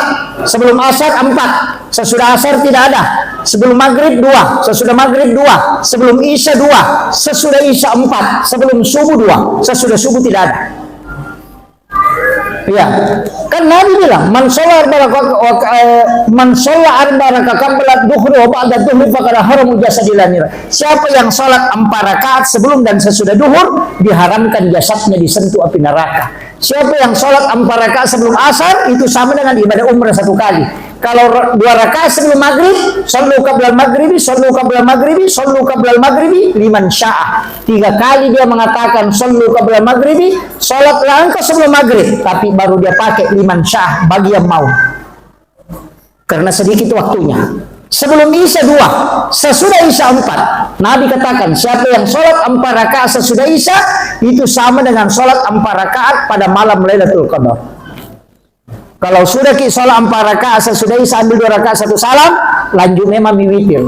Sebelum asar empat. Sesudah asar tidak ada. Sebelum maghrib dua. Sesudah maghrib dua. Sebelum isya dua. Sesudah isya empat. Sebelum subuh dua. Sesudah subuh tidak ada. Iya. Kan Nabi bilang, "Man sholla arba raka-, wak-, eh, man sholla arba raka qabla duhri wa ba'da duhri faqad harama jasadi ila nar." Siapa yang sholat empat rakaat sebelum dan sesudah duhur, diharamkan jasadnya disentuh api neraka. Siapa yang sholat empat rakaat sebelum asar, itu sama dengan ibadah umrah satu kali. Kalau ra-, dua rakaat sebelum maghrib, shollu qabla maghribi, shollu qabla maghribi, shollu qabla maghribi, liman syaa. Tiga kali dia mengatakan, "Shollu qabla maghribi," sholatlah engkau sebelum maghrib, tapi baru dia pakai liman syaa, bagi yang mau. Karena sedikit waktunya. Sebelum isya dua, sesudah isya empat. Nabi katakan, siapa yang sholat empat rakaat sesudah isya, itu sama dengan sholat empat rakaat pada malam Lailatul Qadar. Kalau sudah ki sholat empat rakaat sesudah isya, ambil dua rakaat satu salam, lanjut memang mi witir.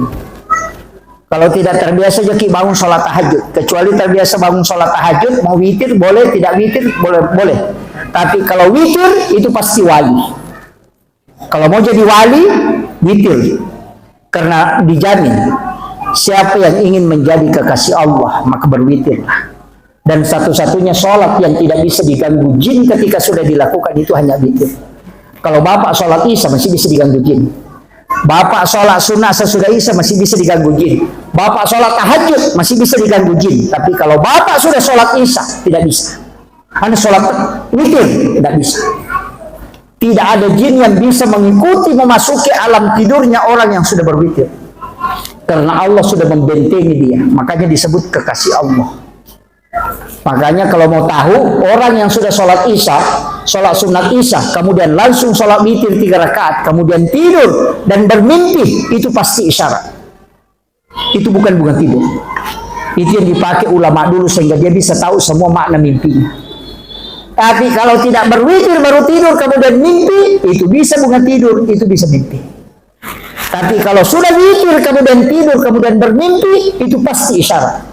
Kalau tidak terbiasa jaki bangun sholat tahajud, kecuali terbiasa bangun sholat tahajud, mau witir boleh, tidak witir boleh, boleh. Tapi kalau witir itu pasti wali. Kalau mau jadi wali, witir. Karena dijamin, siapa yang ingin menjadi kekasih Allah, maka berwitirlah. Dan satu-satunya sholat yang tidak bisa diganggu jin ketika sudah dilakukan itu hanya witir. Kalau bapak sholat isya masih bisa diganggu jin. Bapak sholat sunnah sesudah isya masih bisa diganggu jin. Bapak sholat tahajud masih bisa diganggu jin. Tapi kalau bapak sudah sholat isya, tidak bisa. Anda sholat witir, tidak bisa. Tidak ada jin yang bisa mengikuti memasuki alam tidurnya orang yang sudah berwitir. Karena Allah sudah membentengi dia, makanya disebut kekasih Allah. Makanya kalau mau tahu, orang yang sudah sholat isya, sholat sunat isya, kemudian langsung sholat witir tiga rakaat, kemudian tidur dan bermimpi, itu pasti isyarat. Itu bukan bunga tidur. Itu yang dipakai ulama dulu sehingga dia bisa tahu semua makna mimpinya. Tapi kalau tidak berwitir baru tidur kemudian mimpi, itu bisa bunga tidur, itu bisa mimpi. Tapi kalau sudah witir kemudian tidur kemudian bermimpi, itu pasti isyarat.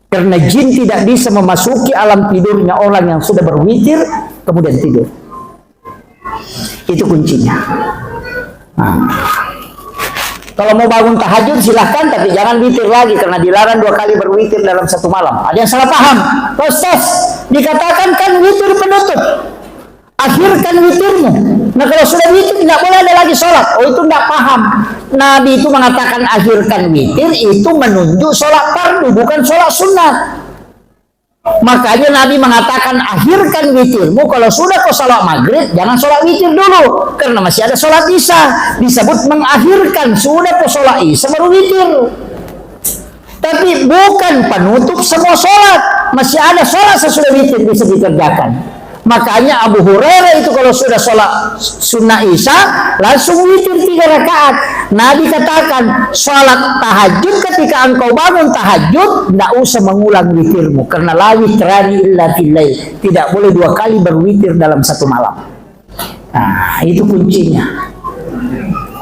Karena jin tidak bisa memasuki alam tidurnya orang yang sudah berwitir kemudian tidur. Itu kuncinya. Nah. Kalau mau bangun tahajud silahkan, tapi jangan witir lagi karena dilarang dua kali berwitir dalam satu malam. Ada yang salah paham. "Pak Ustaz, dikatakan kan witir penutup. Akhirkan witirmu." Nah, kalau sudah witir tidak boleh ada lagi sholat. Oh, itu tidak paham. Nabi itu mengatakan akhirkan witir itu menunjuk sholat fardu, bukan sholat sunat. Makanya Nabi mengatakan, "Akhirkan witirmu kalau sudah kau sholat maghrib, jangan sholat witir dulu, karena masih ada sholat isya." Disebut mengakhirkan, sudah kau sholat isya baru witir. Tapi bukan penutup semua sholat, masih ada sholat sesudah witir bisa dikerjakan. Makanya Abu Hurairah itu kalau sudah sholat sunnah isya, langsung witir tiga rakaat. Nabi katakan, "Sholat tahajud ketika engkau bangun tahajud, ndak usah mengulang witirmu, karena la witrani illa fil lail." Tidak boleh dua kali berwitir dalam satu malam. Nah, itu kuncinya.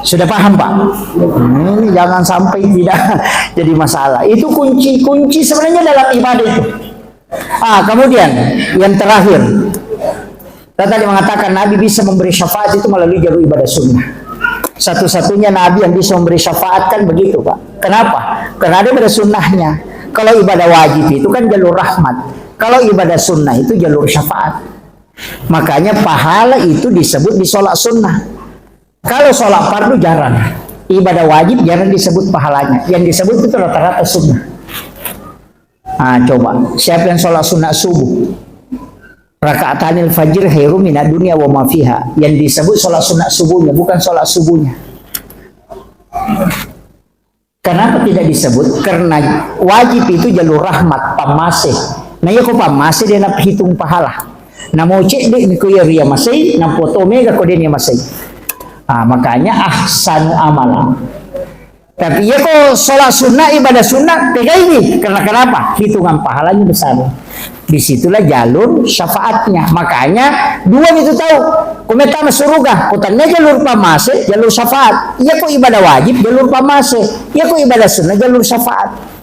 Sudah paham, Pak? Ini jangan sampai tidak jadi masalah. Itu kunci-kunci sebenarnya dalam ibadah itu. Ah, kemudian yang terakhir, saya tadi mengatakan Nabi bisa memberi syafaat itu melalui jalur ibadah sunnah. Satu-satunya Nabi yang bisa memberi syafaat kan begitu, Pak. Kenapa? Karena ada ibadah sunnahnya. Kalau ibadah wajib itu kan jalur rahmat. Kalau ibadah sunnah itu jalur syafaat. Makanya pahala itu disebut di sholat sunnah. Kalau sholat fardu jarang. Ibadah wajib jarang disebut pahalanya. Yang disebut itu rata-rata sunnah. Ah, coba, siapa yang sholat sunat subuh? Rakaatanil fajr khairum minad dunya wa ma fiha. Yang disebut sholat sunat subuhnya, bukan sholat subuhnya. Kenapa tidak disebut? Karena wajib itu jalur rahmat, pammase. Nah, iya ko pammase dia nahitung pahala. Namo cedde mi ko iya ria masei, nampo to mega ko dia masei. Ah, makanya ahsanu amala. Tapi iya ko sholat sunnah, ibadah sunnah, pegaini. Karena kenapa? Hitungan pahalanya besar. Disitulah jalur syafaatnya. Makanya dua itu tahu. Ko mettama suruga, ko tannia jalur pammase, jalur syafaat. Iya ko ibadah wajib, jalur pammase. Iya ko ibadah sunnah, jalur syafaat.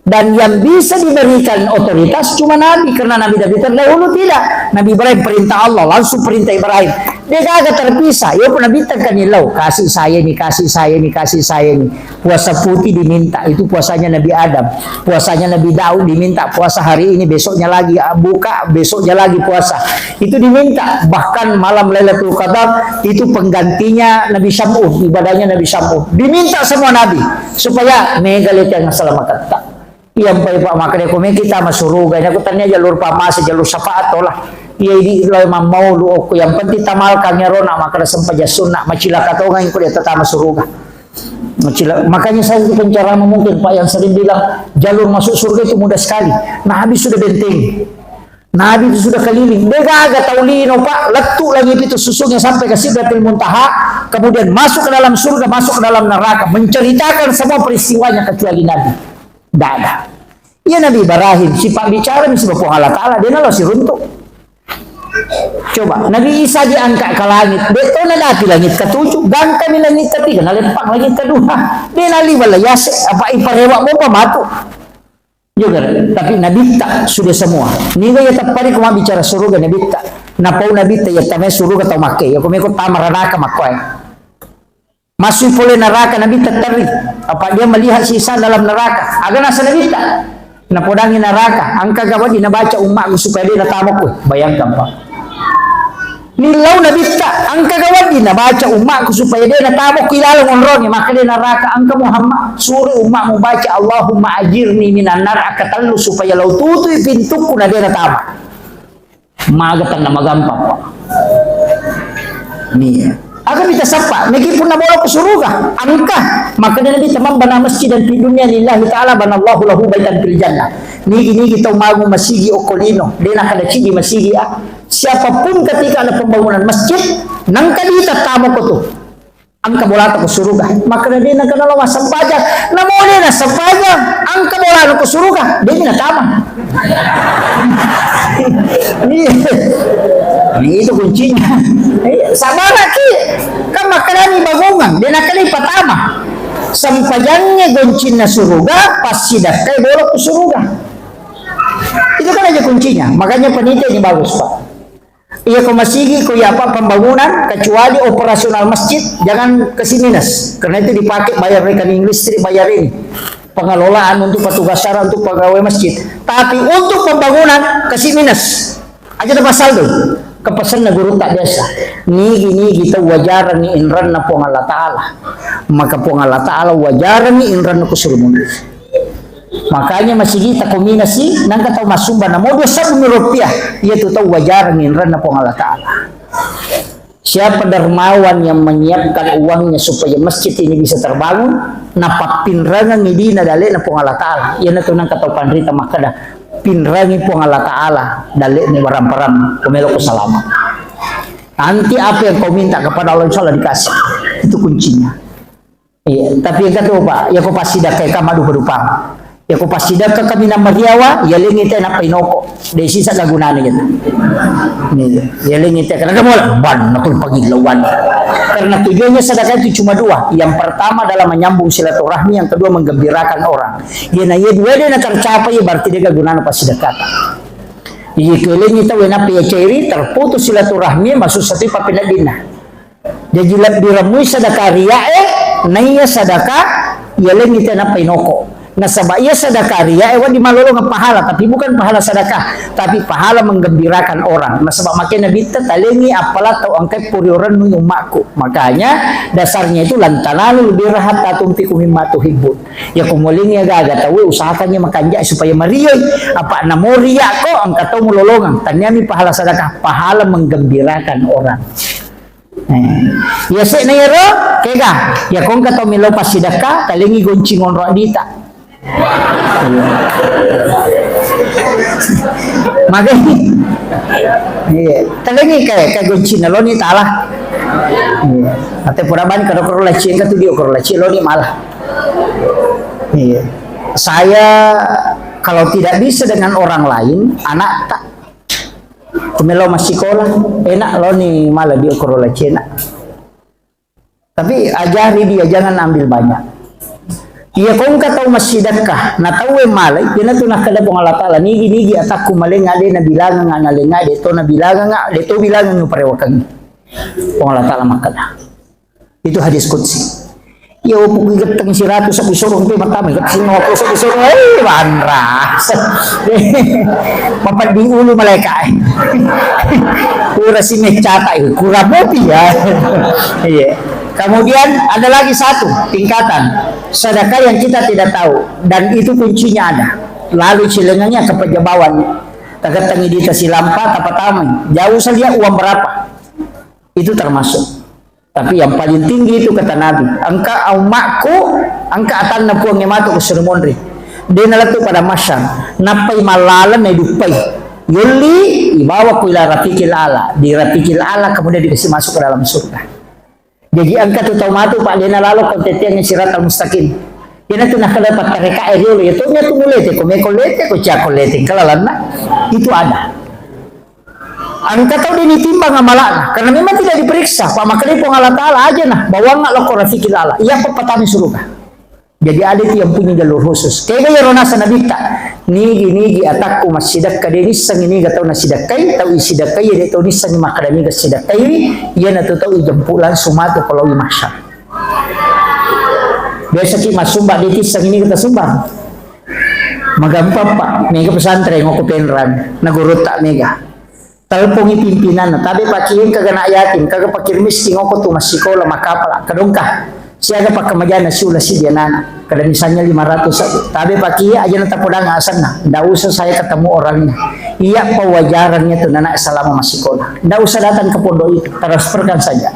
Dan yang bisa diberikan otoritas cuma Nabi, karena Nabi-Nabi terdahulu tidak. Nabi Ibrahim perintah Allah, langsung perintah Ibrahim. Dia kagak terpisah. Ya pun Nabi tekan lau, kasih saya ini, kasih saya ini, kasih saya ini. Puasa putih diminta, itu puasanya Nabi Adam. Puasanya Nabi Daud diminta, puasa hari ini, besoknya lagi, ah, buka, besoknya lagi puasa. Itu diminta. Bahkan malam Lailatul Qadar itu penggantinya Nabi Syam'un, ibadahnya Nabi Syam'un. Diminta semua Nabi supaya mega lete yang selamat. Iya, mpai, Pak, makanya ko meki tama suruga, ini aku tanya jalur pammase, jalur syafaat, tola. Iya, idi lo mamau lu, oku, yang penting tamalkan ya rona, makanya sempajang sunnah, macilaka tongang ko dia tama suruga. Macila-, makanya saya itu penceramah mungkin, Pak, yang sering bilang, jalur masuk surga itu mudah sekali. Nabi sudah bentengi. Nabi itu sudah keliling. Dia gaga tau lino, Pak. Lettu langit itu susungnya sampai ke Sidratil Muntaha. Kemudian masuk ke dalam surga, masuk ke dalam neraka. Menceritakan semua peristiwanya kecuali Nabi. Tidak ada. Iya, Nabi Ibrahim, sifat bicara mi sibawa Puang Allah Ta'ala, dia nalo siruntuk. Coba, Nabi Isa diangkat ke langit, dia to nadapi langit ketujuh, gangkami langit ketiga, naleppang langit kedua. Dia naliwa la yase, apa iparewa mopa matu. Juga, tapi Nabi tak sudah semua. Niga ya teppari ko mabbicara suruga Nabi tak. Napau Nabi tak ya tamai suruga tau makke, ya ko meko tama ranaka makkoe. Masuk pole neraka, Nabi terteri. Apa dia melihat sisa dalam neraka? Aga nasa Nabi tak? Napodangi neraka, angka gawadi nabaca umatku supaya dia natamako. Bayangkan, Pak. Nillau Nabi tak, angka gawadi nabaca umatku supaya dia natamako ilaleng onroni, maka dia neraka, angka Muhammad, suruh umatmu baca Allahumma ajirni minan nar akatellu supaya lau tutui pintuku na dia natama. Maga tenna magampang, Pak. Nia. Aga mita sappa, meki punna bola ku suruga, angka. Makanya Nabi tamang bana masjid dan di dunia lillahi ta'ala banallahu lahu baitan fil jannah. Nigi-nigi tau magu masigi okolino, dena kada cidi masigi ah. Siapapun ketika ada pembangunan masjid, nangka dita tamo ko tu. Engka bolata ko suruga. Makkeda de' nengka nalo massempajang. Namo de' nassempajang, engka bolana ko suruga. De' mi natama. Iya. Nah, itu kuncinya. Iya, sabaraki. Kan makkedani bangungang, de' nakkeda ipatama. Sempajangnge goncinna suruga, passidakkai bolo ko suruga. Itu kan aja kuncinya. Makanya panitia ini bagus, Pak. Iya ko masigi, ko iya apa pembangunan, kecuali operasional masjid, jangan kasi minus. Karena itu dipakai bayar rekening listrik, bayar ini. Pengelolaan untuk petugas syara, untuk pegawai masjid. Tapi untuk pembangunan, kasi minus. Aja ada pasal tuh. Kepesanna guru tak biasa. Nigi-nigi tau wajarangi inranna Puang Allah Ta'ala. Maka Puang Allah Ta'ala wajarangi inranna kusuruh mundur. Makanya masigita kombinasi, nangka tau massumba namo dua sebbu rupiah, iya tu tau wajarang inranna Puang Allah Ta'ala. Siapa dermawan yang menyiapkan uangnya supaya masjid ini bisa terbangun, napappinrangangi dina dalena Puang Allah Ta'ala. Iya na tu nangka tau panrita makkeda, pinrangi Puang Allah Ta'ala dalena waramparang, kumelo ko salama. Nanti apa yang kau minta kepada Allah, insya Allah dikasih. Itu kuncinya. Iya, tapi engka tu, Pak, iya ko passidakka ka maddupa-dupang. Iya ko passidakka kaminang mariawa, iya lengi te nappa inoko. De' sisa gagunana gitu. Iya, iya lengi te karena kamu lah ban nakul pagi lawan. Karena tujuannya sedekah itu cuma dua. Yang pertama adalah menyambung silaturahmi, yang kedua menggembirakan orang. Iya na iya dua de' na tercapai, berarti de' gagunana passidakka. Iya ko lengi tau nappa iya cairi, terputus silaturahmi, masuk satu papeneddinna. Jaji lebbi remmui sedekah riae, naiya sedekah yalengi te nappa inoko. Nasaba iya sedekah riae wedding malolongeng pahala, tapi bukan pahala sedekah, tapi pahala menggembirakan orang. Nasaba make Nabitta talengi appala tau engkai puri orennui ummakku. Makanya dasarnya itu lan tanalul birra hatta tunfiqu mimma tuhibbun. Ya ko mualengi gaga tauwe usahakannya makanjak supaya marioi. Apa namo riakko engka tau mulolongeng. Tanniami pahala sedekah, pahala menggembirakan orang. Eh, iya se'na iyaro, kega, iya ko engka tau melo passidekka, talengi goncing onro adita. Magai. Iya, talengi kae, kae goncing loni tala. Iya. Ate pura bani karo koro laci engka tu dio koro laci loni malah. Iya. Saya kalau tidak bisa dengan orang lain, anak tak Ku melo massikola, enak loni mala di okoro lacena. Tapi ajari dia, jangan ambil banyak. Iya, ko engka tau massidekka, na tau e malai, iyanatu nakkeda Puang Allah Taala, nigi-nigi atakku malenga de nabilangenga, nalenga de to nabilangenga, de to bilangenga parewakengngi. Puang Allah Taala makkeda. Itu hadis qudsi. Iya, opo kui getteng siratu sebbi sorong pe matama, getteng lima puluh sebbi sorong, eh, banra. Mapedding ulu malaika, eh. Pura si meccata, eh, kurang mopi ya. Iya. Kemudian ada lagi satu tingkatan sedekah yang kita tidak tahu dan itu kuncinya ada. Lalu cilengannya kepejabawan. Tagettengi dita silampa, tapatamai. Jauh saja uang berapa. Itu termasuk. Tapi yang paling tinggi itu kata Nabi, engka ummakku, engka atanna Puang e matu ko suri monri. De nalettu pada masyar, nappai mallaleng na iduppai. Yolli, ibawa ku ila rafiqil ala. Di rafiqil ala kemudian dikasih masuk ke dalam surga. Jadi engka tu tau matu, Pak, de nalalo ko tettiang siratal mustaqim. Iyanatu nakkeda pattareka e riolo, ya tonya tu mulete ko meko lete ko cako lete kalalanna. Itu ada. Engka tau de nitimbang amala'na, karena memang tidak diperiksa. Pak, makkedai Puang Allah Taala aja nah, bawang lokko rafiqil ala. Iya, apa patami suruga. Jadi ada itu yang punya jalur khusus. Kega iyaro naseng Nabitta, nigi-nigi atakku massidekka, de nissengi niga tau nasidekkai, tau isidekkai, de tau nissengi makkeda niga sidekkai, iyanatu tau ijempu langsung matu ko lao i mahsyar. Biasa ki massumba de tissengi niga tasumbang. Magampang, Pak. Mega pesantren, ngoko Penrang. Nagurutta mega. Telpongi pimpinanna. Tabe pakieng kaga nak yatim, kaga pakir miskin, ngoko tu massikola, makapala. Kadongka. Siaga pakkamajana siula si dia nana. Kada misalnya lima ratus saja. Tabe pakieng aja na tapodang asanna. Ndak usah saya ketemu orangnya. Iya pewajarannya tu nana selama masih sekolah. Ndak usah datang ke pondok itu. Transferkan saja.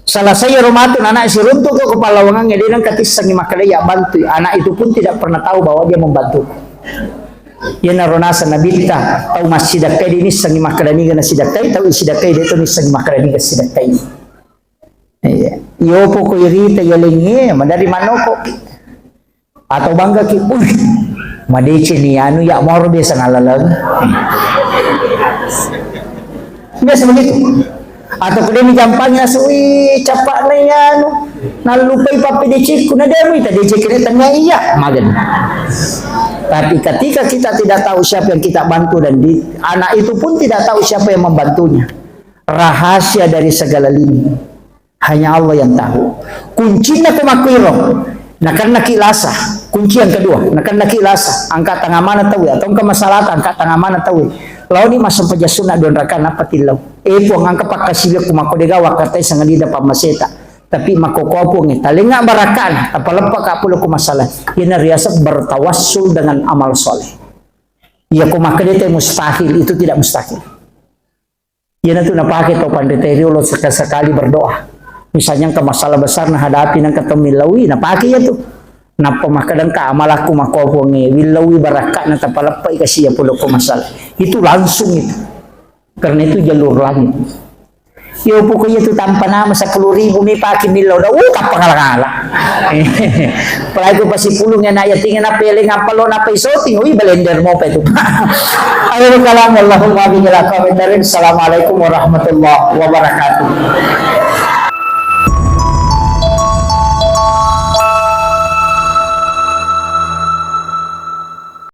Selesai ro matu, anak siruntuk ke kepala wangannya, dia nengka tissengi makkeda iya bantui. Anak itu pun tidak pernah tahu bahwa dia membantu. Iyanaro naseng Nabitta, tau massidekkai de nissengi makkeda niga nasidekkai, tau isidekkai de to nissengi makkeda niga sidekkai. Iya. Yopo ko irita yalengnge, madari manoko. Atau bangga ki, "Wih, madeceng ni anu ya moro biasa ngalaleng." Biasa begitu. Atau kemudian dijampangi langsung, "Wih, capakna ya anu. Nallupai pappedecekku, na dia muita deceknya tanya iya, magen." Tapi ketika kita tidak tahu siapa yang kita bantu dan di, anak itu pun tidak tahu siapa yang membantunya. Rahasia dari segala lini. Hanya Allah yang tahu. Kuncinna ko makkuiro, nakennaki lasa. Kunci yang kedua, nakennaki lasa. Angka tanga mana tau ya, atau engka masalah, angka tanga mana tau ya. Laoni massempajang sunna dua rakaat nappa tillau. Eh, Puang, angka pakkasiwiakku makko dega wakkatai sangadida pammaseta. Tapi makko ko Puang, eh, talenga barakana, apa leppa ka pulo ko masalah. Ina riasek bertawassul dengan amal soleh. Iya ko makkeda te mustahil, itu tidak mustahil. Iyanatu napake tau panrita riolo sekali-sekali berdoa. Misalnya engka masalah besar nahadapi, nengka tau millaui, napake iyatu. Nappa makkeda engka amalakku makko Puangnge, willaui barakka'na tapaleppai kasi iya pole ko masalah. Itu langsung itu. Karena itu jalur langit. Yo pokoknya itu tanpa nama sepuluh ribu mi pake millau da, uh, tappa kala-kala. Apalagi ko pasipulung ya, nak yating, nappa eleng, nappa lo, nappa isoting, ui, blender mopa itu. Akhirul kalam, wallahul muwaffiq ila aqwamit thariq. Assalamualaikum warahmatullahi wabarakatuh.